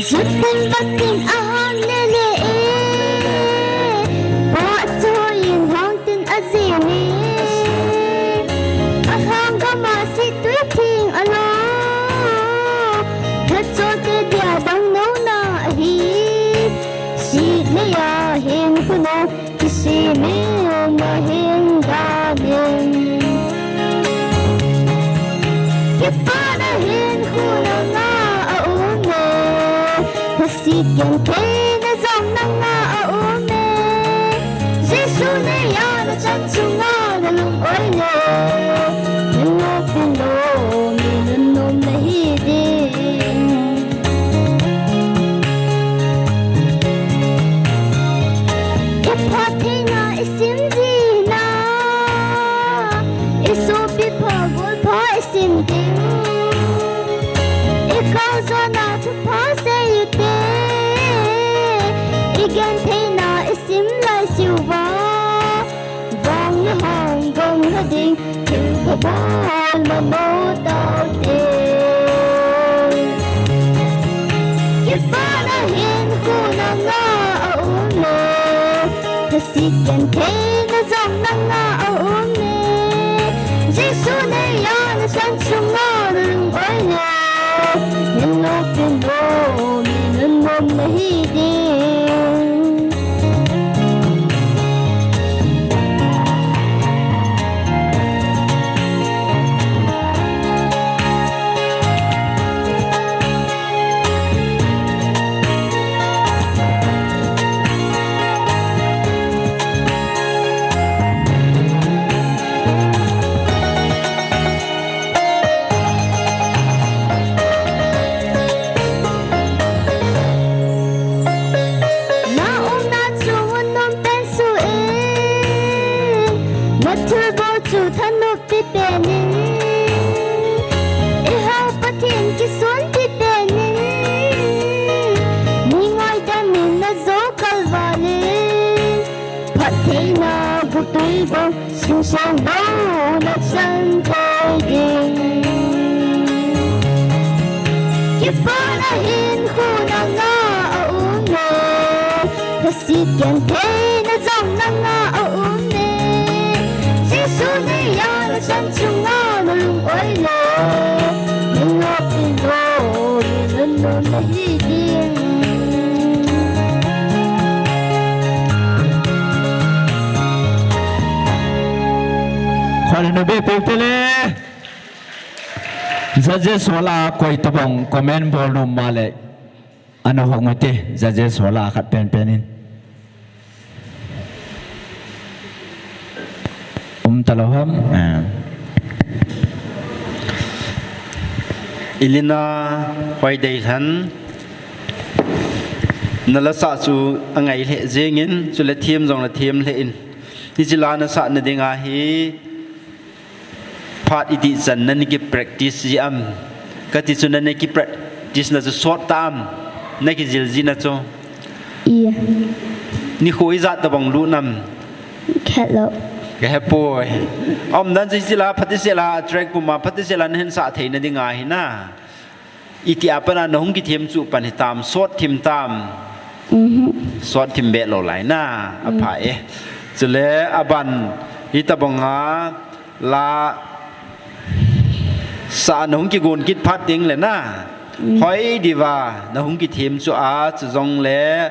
Jut tin bat tin ahang lele e, pa choi in hang tin ajing e. Ahang gam a sih tui theng alo, phat chote dia dang nona ahi. Sih nei a hin khu na kisih mi um ahin danin. Kipana hin khu nanga a um e, na sih genthei na jong nanga a um e. Jesu nei a na chan chunga na lungoi le, na noppi lou, Mi Nunnom Nahi Ding. I phattheina i sim jing a, i sopi pha gol pha i sim ding. I kal jona thupha sei u te, i gentheina i sim lai siu va. Vang le hang gong na ding, thil pha bol mamo tau te. Kipana hin khu nanga a um e, na sih genthei na jong nanga a um e. Jesu nei a na chan chunga na lungoi le, na noppi lou, Mi Nunnom Nahi Ding. Na umna chu mun nom pen suh in, na thilbol chu thanop pi pen in, i hau Pathen kisonpi pen in, mi ngaidam in na jou kal val in, phattheina gotui bang Singsang bou na chan thei ding. Kipana hin khu nanga a um e, na sih genthei na jong nanga a um e. Jesu nei a na chan chunga na lungoi le, na noppi lou, Mi Nunnom Nahi Ding. Khol na be peu te le. Judges ho lah a koi tobang comment bol nom ma le. Ana hong u te, judges ho lah a khat pen pen in. Um Talou ham. Ah. Elena Hoideilhan, na la sa chu angai lheh jengin, chule them jong la them lheh in. Hiche la na sa na dinga hi, phat iti chan na na ki practice ji am? Kati chu na na ki practice na chu sot ta am? Na kijil ji na chu. Iya. Nikho ijat tabang lut nam? Khet lou. Ka he poi. Aum dan chu hiche la, phatisela track puma, phatisela na hin sa thei na dinga hi na. Iti a pat a na hung kithem chu pan hitam, sot thim tam. Mhm. Sot thim be lou lai na, apha e. Chule aban, hitabang a la sa na hung kigon kit phat ding le na. Mm. Hoi diva, na hung kithem chu a, chu jong le,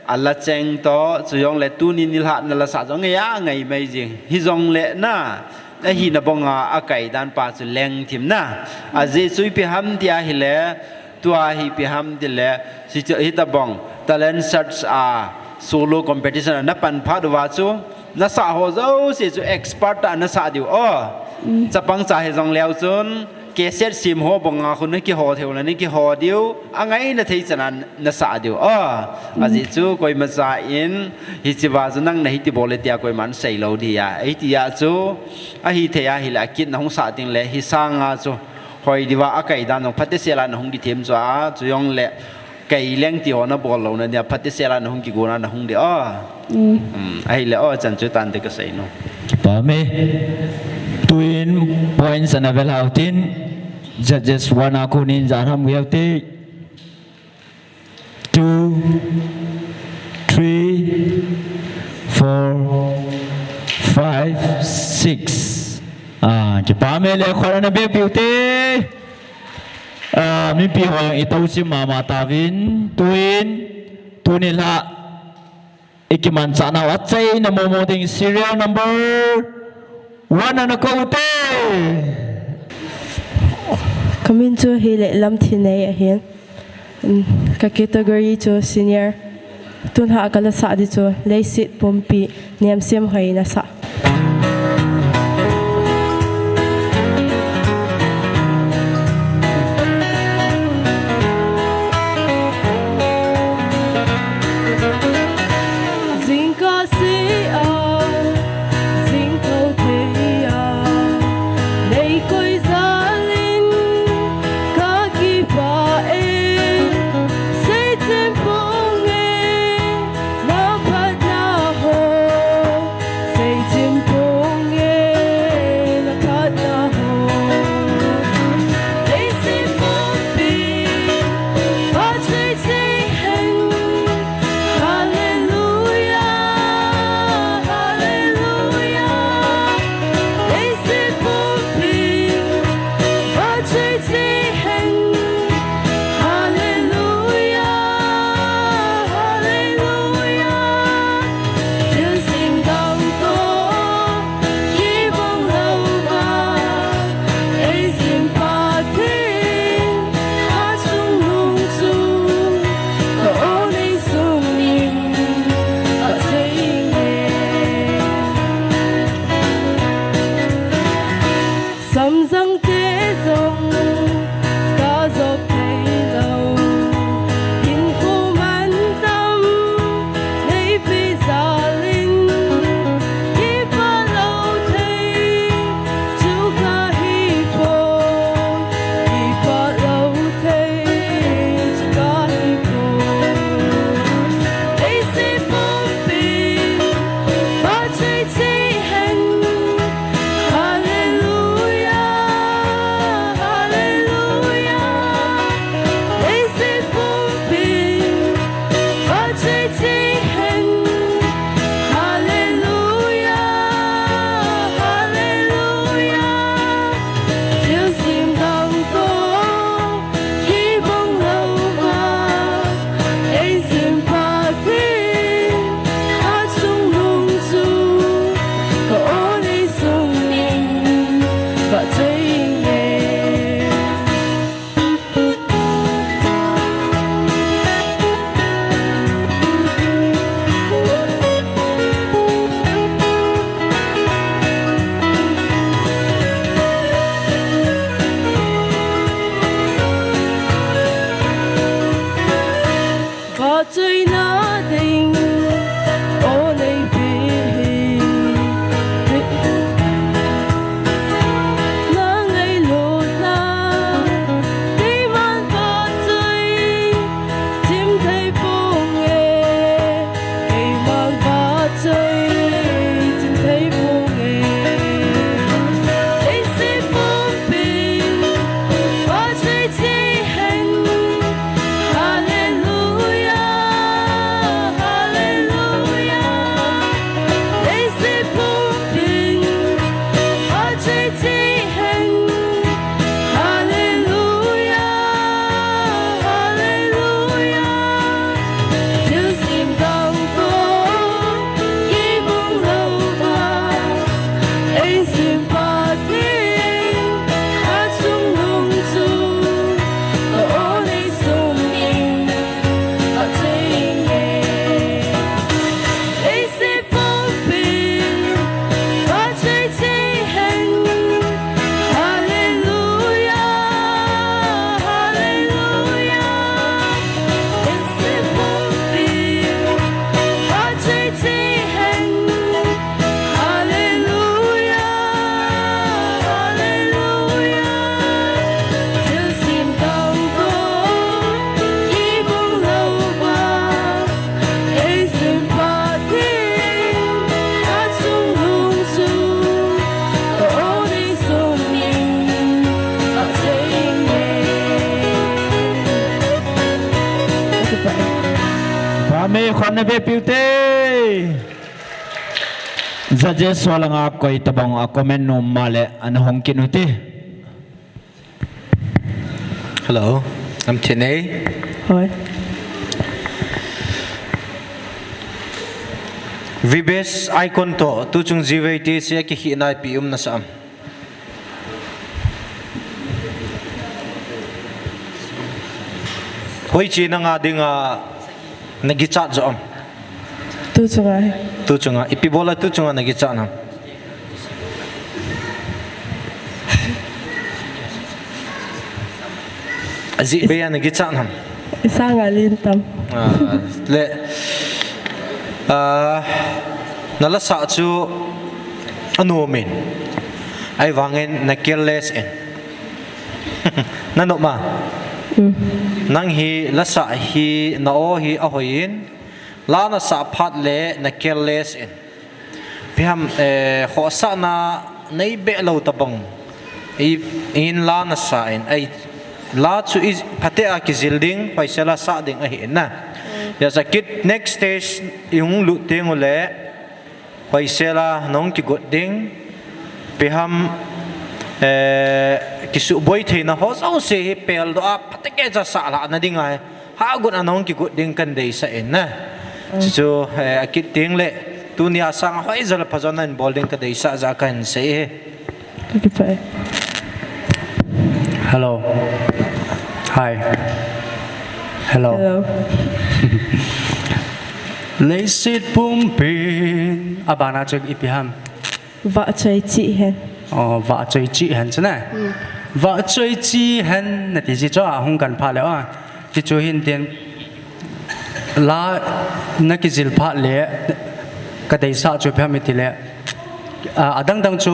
a la cheng to, chu jong le tuni nilhah na la sa jong ngai a ngai mai jing. Hi jong le na, ahi na bang a, akai dan pa chu leng thim na. Ajeh chu ipi ham ti ahile, tua hi ipi ham ti le, si chu hitabang, talent search a, solo competition a na pan phat uva chu, na sa ho jouse chu expert a na sa diu. Oh, mm, chapang cha hi jong leu chun, cassette sim ho bang a khu na kiho thei u le na kiho diu, angai na thei chan a na sa diu. Oh, mm, ajeh chu koima cha in, hiche va chu nang na hiti bol e tia koiman sei lou dia. Hiti a chu, ahi thei ahile, akit na hung sa ding le, hi sang a chu, hoi diva akai dan jong, phatisela na hung kithem chu a, chu jong le, kai leng ti ho na bol lou na dia, phatisela na hung kigon a na hung di. Oh. Mm. Mm, ahile, oh, chan chu tan te ka sei nu. Pame. Tuin points ana vel hau tin, judges one a kunin jan ham geu te. Two, three, four, five, six. Ah, kipah e le, khut ana beng piu te. Ah, mipi ho jong i tosim mama tauvin, tuin, tuni la, i kimanchah nau achaina momo ding serial number one ana kou te. Ka min chu hi le Lamthinei ahin. Ka category chu senior. Tun ha ka la sa di chu Leiset Pumpi, Nemsem Hoina sa. Jingkah seh a, jingkah thei a, nei koi jal in ka kipah e, Seichim Pung e, na phatna ho, Seichim Pung. Amei khon na be piu te. Judges ho langa koi tabang a comment nom ma le ana hong kit u te. Hello. Am thinei. Hoi. Vibes icon to tu chung jive ti se ki hi nai pi um na sam. Hoi chi na nga dinga na gi chat jo am. Tu chunga he. Tu chunga. Ipi bola tu chunga na gi chat nam. Aji be ya na gi chat nam. Isa nga lin tam. Ah, le. Ah, na la sa chu anu min. Ai vangin na careless in. Na no ma. Nang hi la sa hi na o hi a hoin. La na sa phat le na careless in. Piham, eh, khosahna nei be lo tabang. I, in la na sa in. Ai, la chu i, phate a kizil ding, hoise la sa ding ahi na. Ya sa kit next stage i hung lut teng u le, hoise la nong kigot ding. Piham, eh, kisu boi theina ho sa se hi pel do a, phate ke cha sa la na ding ai. Ha gun anong kigut ding kan deisa in na. Chu, eh, a kit ding le, tunia sang hoi jala phajon na in bol ding ka deisa ja kan sei he. Ka kipah e. Hello. Hi. Hello. Hello. Leiset pumpin. Abana chuk ipi ham. Vah choi chi hen. Oh, vah choi chi hen chu na. Vah choi chi hen na ti ji chu a hung kan pha le o. Ti chu hin tin la na kizil pha le ka deisa chu pha mi ti le. A, adang dang chu,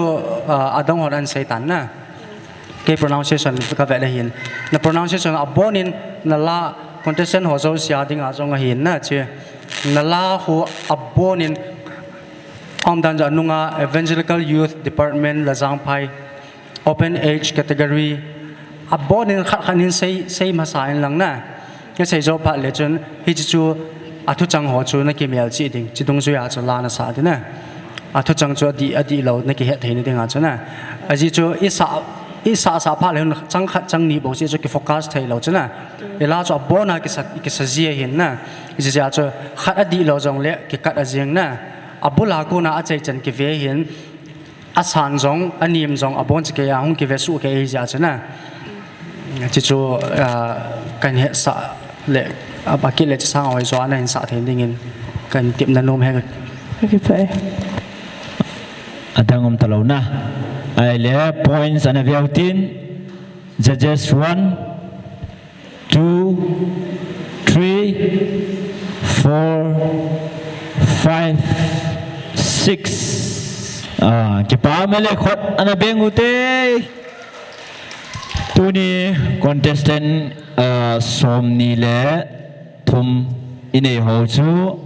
a, adang hon an sei tan na. Ke pronunciation ka ve le hin. Na pronunciation abonin na la contestant ho jo sia ding a jong a hin na chi. Na la ho abonin Aumdan ja nunga Evangelical Youth Department Lajangphai Open Age Category abonin khat khat nin sei, sei masa in lang na. Ka sei jo pha le chun hi chu chu a thuchang ho chu na kimel chi ding. Chi dung jui a chu la na sa ding na. A thuchang chu a di, a di lo na kihet thei ni ding a chu na. A ji chu i sa, i sa sa pha le hun chang khat chang ni bo si chu ki focus thei lo chu na. I la chu abona kisa, kisa ji a hin na. Ji ja chu khat a di lo jong le ki kat a jing na. Abula kuna a chai chan kive hin, a san jong, a nim jong, a bon chike a hung kive su ke ei ja chana. Chi chu, ah, kan he sa le, a, a kile chi sang oi jo ana hin sa thei dingin kan tip na nom he. Okay, pai. Adang um talo na. Ai le points ana veu tin, judges one, two, three, four, five, six. Ah, kipa mele khut ana beng ute. Tuni contestant, ah, som ni le thum inei ho chu.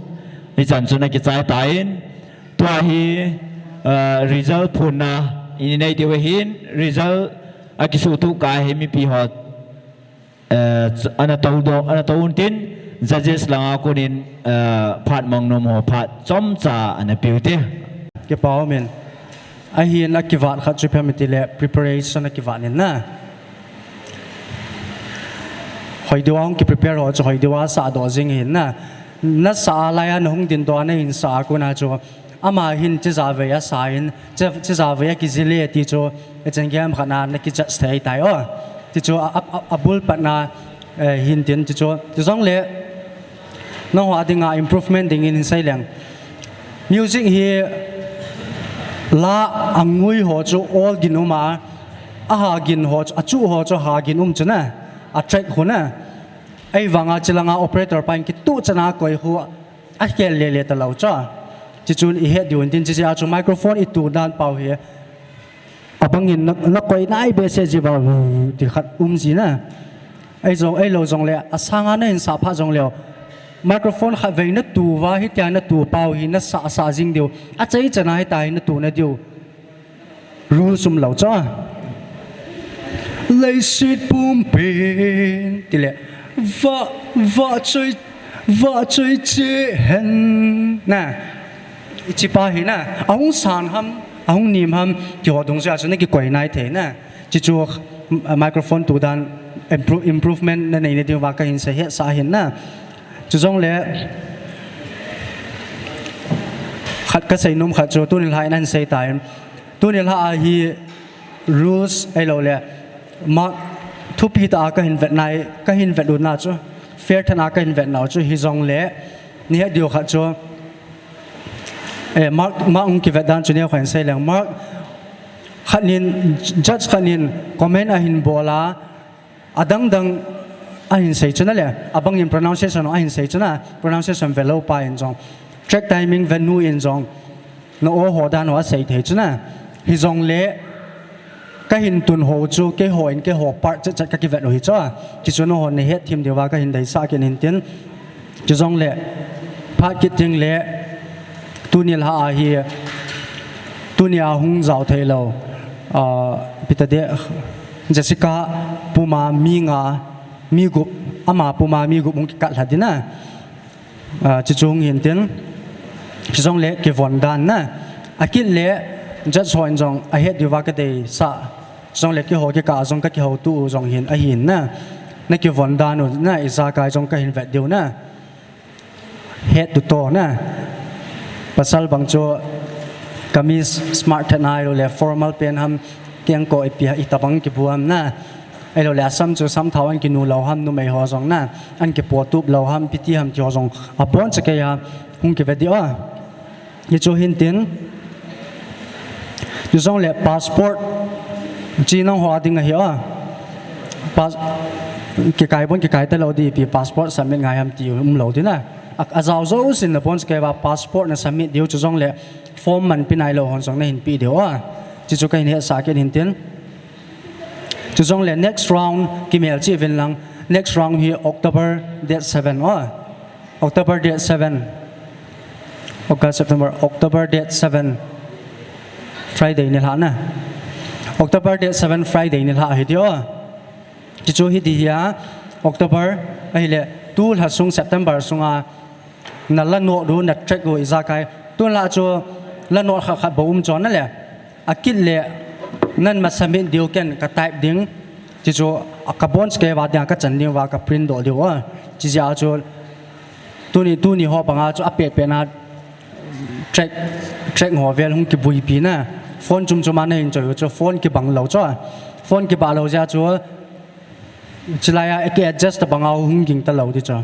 Hichan chu na kichai tain. Tua hi, ah, result phunna inei diu hin. Result a kisutu ka hi mipi ho. Eh, ch-, ana to do, ana to un tin, judges langa kunin, eh, phat mang nom ho phat chomcha ana piu te. Kipa um in. Ahin a kivat khat chu phem iti le preparation a kivat nin na. Hoi diu a hung ki prepare ho chu hoi diu a sa do jing hin na. Na sa a lai a na hung din do a na hin sa a kuna chu. Ama hin chijavei a sa in, chi, chijavei a kijil e ti chu, e chen game khat na na ki judge thei tai o. Ti chu a, a, a, a bul pat na, eh, hin tin ti chu. Ti jong le, nang ho a dinga improvement dingin hin sei leng. Music hi la a ngui ho chu ol gin um a, a ha gin ho chu, a chu ho chu ha gin um chu na, a track ho na. Ei vanga chilanga operator pa in kitu chana koi ho, a khel le le ta lo cha. Chi chun i het diu in tin chi a chu microphone i tu dan pau hi. Abangin na, na koi nai be se ji ba, ti khat um ji na. Ei jong, ei lo jong le, a sanga na in sa pha jong leo. Microphone khat vei na tu va, hi tia na tu pau hi, na sa, sa jing diu. A chai chana hi ta hi na tu na diu. Rule sum lo cha. Leiset pumpin, ti le. Va, va choi, Vahchoi cheh hen na. Hiche pa hi na, ahung sang ham, ahung nem ham, ti ho dungjuia chu na kikoi nai thei na. Hiche chu, uh, microphone tu dan impro-, improvement na nei na diuva kahin sei hetsah ahin na. Chujongle khat kasei nom khat chu tuni lha in ahin sei tan. Tuni lha a hi rules ahilouleh mark thupi tah a kahin vet nai, kahin vet u na chu, fair tah a kahin vet nau chu hijongle, nahet diu khat chu, eh, mark, mark hung kivet dan chu neo khat in sei leng. Mark khat nin, judge khat nin comment ahin bol a, adang dang ahin sei chu na le, abang in pronunciation ahin sei chu na, pronunciation ve lou pa in jong, track timing ve nu in jong, na o ho dan ho asei thei chu na. Hijongle, kahin tun ho chu, keiho in keiho part chet chet kakivet u hi chu a. Hichu nangho nahet them diuva kahin deisah kit in tin. Chujongle, phat kit ding le, tuni lha a hi, tuni a hung jao thei lou, ah, ipi ti ding, Jessica puma mi nga, mi gup, ama puma mi gup hung kikat lha ding na. Ah, hichu hung hin tin, hijongle kivon dan na. Akit le judge ho in jong ahet diuva kadeisah. Hijongle keiho kikah a jong kakihoutu u jong hin ahin na. Na kivon dan u na, ijakai jong kahin vet diu na. Het tu to na. Pasal bang chu kameez smart tah a ahilouleh formal pen ham, kengkoh ipi ham, itobang kibu ham na. Ahilouleh asam chu samthao ahin kinu lou ham, numei ho jong na. Ahin kipotup lou ham, ipi ti ham ti ho jong abonchan keiya hung kivet diu a. Hichu hin tin. Chujongle passport, hiche nangho a ding ahi a. Pass-, kikai bon kikai talou ding, ipi passport submit ngai ham ti umlou ding na. A, ajao jousen abonchan keiya passport na submit diu, chujongle form manpi nailou hon jong nahin pe diu a. Hichu kahin hetsah kit in tin. Chujongle next round kimelchih uvin lang, next round hi October date seven a. October date seven. August, September, October date seven. Friday nilhah na. October date seven Friday nilhah hi diu a. Hichu hi ding ahi a, October, ahile, tu lha sung September sunga, na la note u, na track u ijakai. Tun la chu la note khat khat bou um chu na le. Akit le, nangma submit diu ken ka type ding. Hichu, a kabonchauva dinga kachan diuva ka print doh diu a. Hiche jeh a chu, tuni, tuni ho banga chu apet pet na track, track ho vel hung kibuipi na. Phone chom chom a nahin choi u chu, phone kibang lou chu. Phone kibang lou jeh a chu, chulai a ki adjust tabang a hung ging talou ding chu.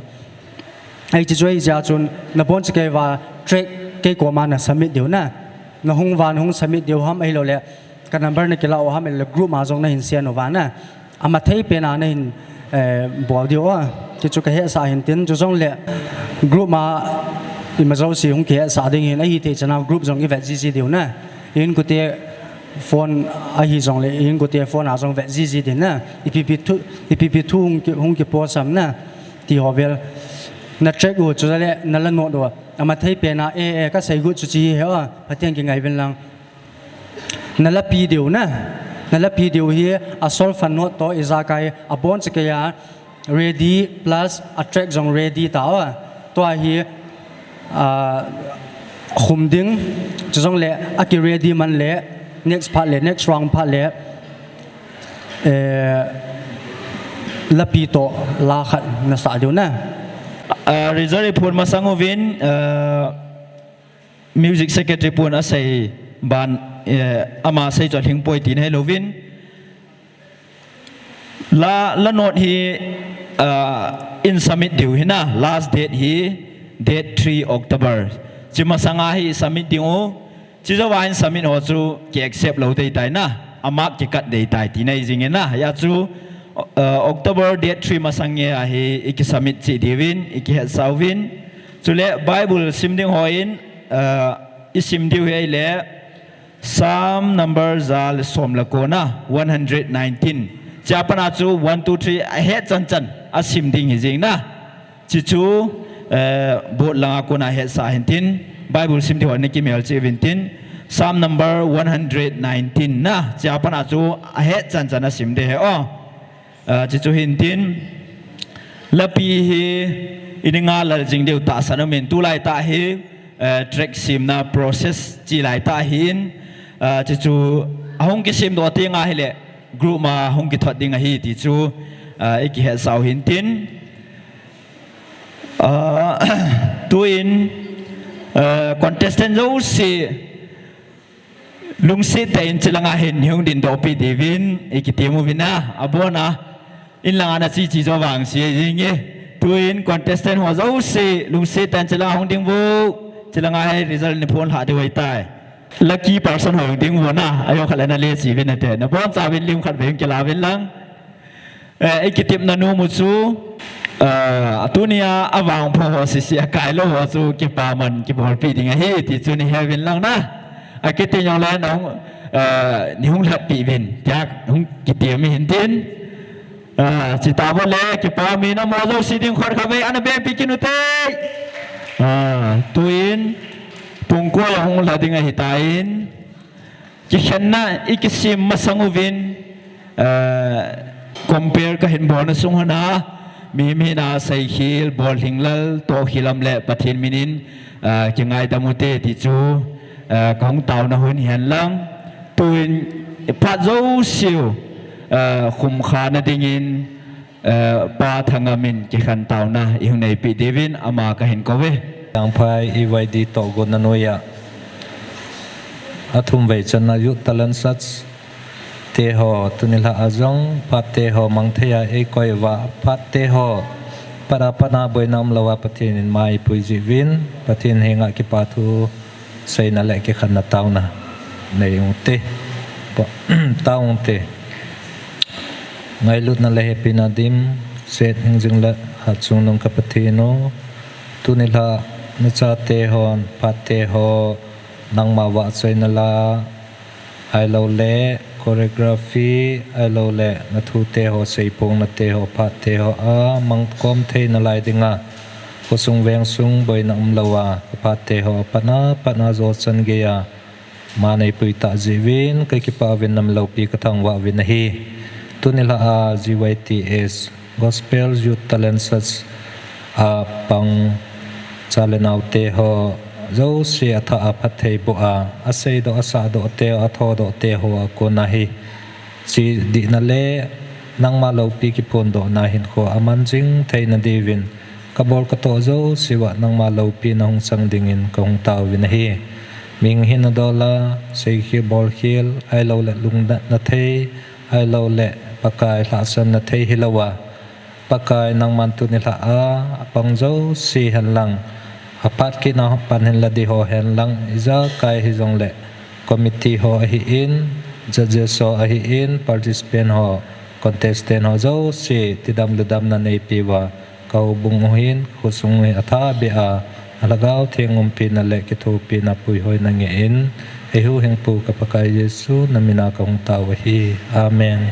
Ahi chu ahi jeh a chun, nabonchauva track kei koma na submit diu na. Nahung uva nahung submit diu ham ahilouleh, ka number nakilah u ham ahilouleh group ma jong nahin send uva na. Amathei pen a nahin, eh, bol diu a. Hichu kahetsah hin tin, chujongle group ma ima jouse hung kihetsah ding hin, ahithei chan a group jong ivet jiji diu na. Inkote phone ahi jongle, inkote phone a jong vet jiji ding na. Ipi ipi thu, ipi ipi thu hung ki, hung kipost ham na. Ti ho vel. Na track u chu le, na la note u. Amathei pen a, eh, eh, kasei got chu hiche hi a. Pathen kingai uvin lang. Na lapi diu na. Na lapi diu hi a solfa note toh ijakai abonchauva ready plus a track jong ready tah a. Tua hi, ah, khum ding, chujongle aki ready man le, next phat le, next round phat le, eh, lapi toh la khat nasah diu na. Ah, result report masang uvin, ah, Music Secretary pun asei ban, eh, ama sei chu alhing poi tina hilou vin. La, la note hi, ah, in submit diu hi na, last date hi, date three October. Hiche masanga hi submit ding u, hiche jouva in submit ho chu ki accept lou ding ahitai na, a mark kikat ding ahitai tina ahi jing e na. Hijeh a chu, ah, October date three masang a hi, iki submit cheh diuvin, iki hetsah uvin. Chule Bible sim ding hon, ah, isim diu hi ahile, Psalm number ja le som le ko na, one hundred nineteen. Hiche a pat a chu one, two, three, ahet chan chan, asim ding hi jing na. Hiche chu, eh, board langa kona hetsah hin tin, Bible sim ding ho nakimelchih uvin tin, Psalm number one hundred nineteen na, hiche a pat a chu ahet chan chan asim ding ahi o. Ah, hiche chu hin tin, lapi hi, Ini nga lal jing diu tahsan umin, tulai tah hi, eh, track simna process chi lai tah hin, eh, chuchu ahung kisim doh ti nga hile group ma hung kithot ding ahi ti chu, eh, i kihetsau hin tin. Ah, tuin, eh, contestant jouse lungset tah in chilanga hin hung dingdoh pi diuvin i kitem uvin a, abona in langa na chi chi jo vang si jinge. Tuin contestant ho jouse lungset tah in chilanga hung ding vo, chilanga hi result ni phon lha diu ahitai. Lucky person ho hung ding vo na, ajo khat le na le chi vin ate, na bonchauvin lim khat vei kila vin lang. Eh, i kitepna nom u chu, eh, atunia avangpho ho sisi akai lou ho chu kipaman kibolpi ding ahi ti chu ni he uvin lang na. Akiti jongle nahung, eh, nei hung lhatpi uvin tia hung kitem u hin tin. Eh, chutah le kipa mi na mo jouse ding khut khat vei ana bengpi kit ute. Eh, tuin pung ko a hung lha ding ahitan. Kikhenna i kisem masang uvin, eh, compare kahin bolna sung hon a, mihem hina Seikhel, Bolhinglal, Tohkhilam le Pathen minin, eh, kingaidam ute ti chu, eh, kahung taona hun hihen lang. Tuin phat jouseu, eh, khumkhana dingin, eh, Pa Thangam in kikhen taona i hung neipi diuvin ama kahin kou ve. Tangphai E Y D tohgon na noiya athum vei channa Youth Talent Search te ho tuni lha a jong phat te ho mang thei a eikoi uva, phat te ho phat a pat a boina umlouva Pathen in mai pui jiuvin, Pathen henga kipa thu seina le kikhenna taona nei ute. Taute. Ngailutna le hepina dim, Seth Hingjing le Hatchungnung ka Pathen o. Tuni lha na chate hon phat te ho nangma vahchoina la, ahilouleh choreography, ahilouleh na thute ho, seiphongna te ho, phat te ho a mangkhom theina lai dinga, khosung vengsung boina umlouva, ka phat te ho a pat a pat a jochan geiya mai neipui tah jiuvin, ka kipa uvin na min loupi ka thangvah uvin ahi. Tuni lha a G Y T S Gospel Youth Talent Search a pang cha le nao te ho jouse a thah a phatthei boh a, a seidoh, a sahdoh te, a thodoh te ho a kona hi, chi dihna le nangma loupi kiphondohna hinkho a man jing theina diuvin, ka bol ka toh jouse uva nangma loupina hung chang dingin ka hung taovin ahi. Mihing hinna dol a, seikhel bolkhel, ahilouleh lungnatna thei, ahilouleh Pakai lhahsamna thei hilouva, Pakai nangman tuni lha a, apang jouse hen lang, aphat kit a pan hin la di ho hen lang, ijakai hijongleh, committee ho ahin, judges ho ahin, participant ho, contestant ho jouse, tidam ludamna neipi uva, ka houbung u hin, khosung u hin, athah beh a, a Lhagao Theng umpina le kithopina puihoina ngeh in, eihuhhingpu ka Pakai Jesu na min a ka hung tao ahi. Amen.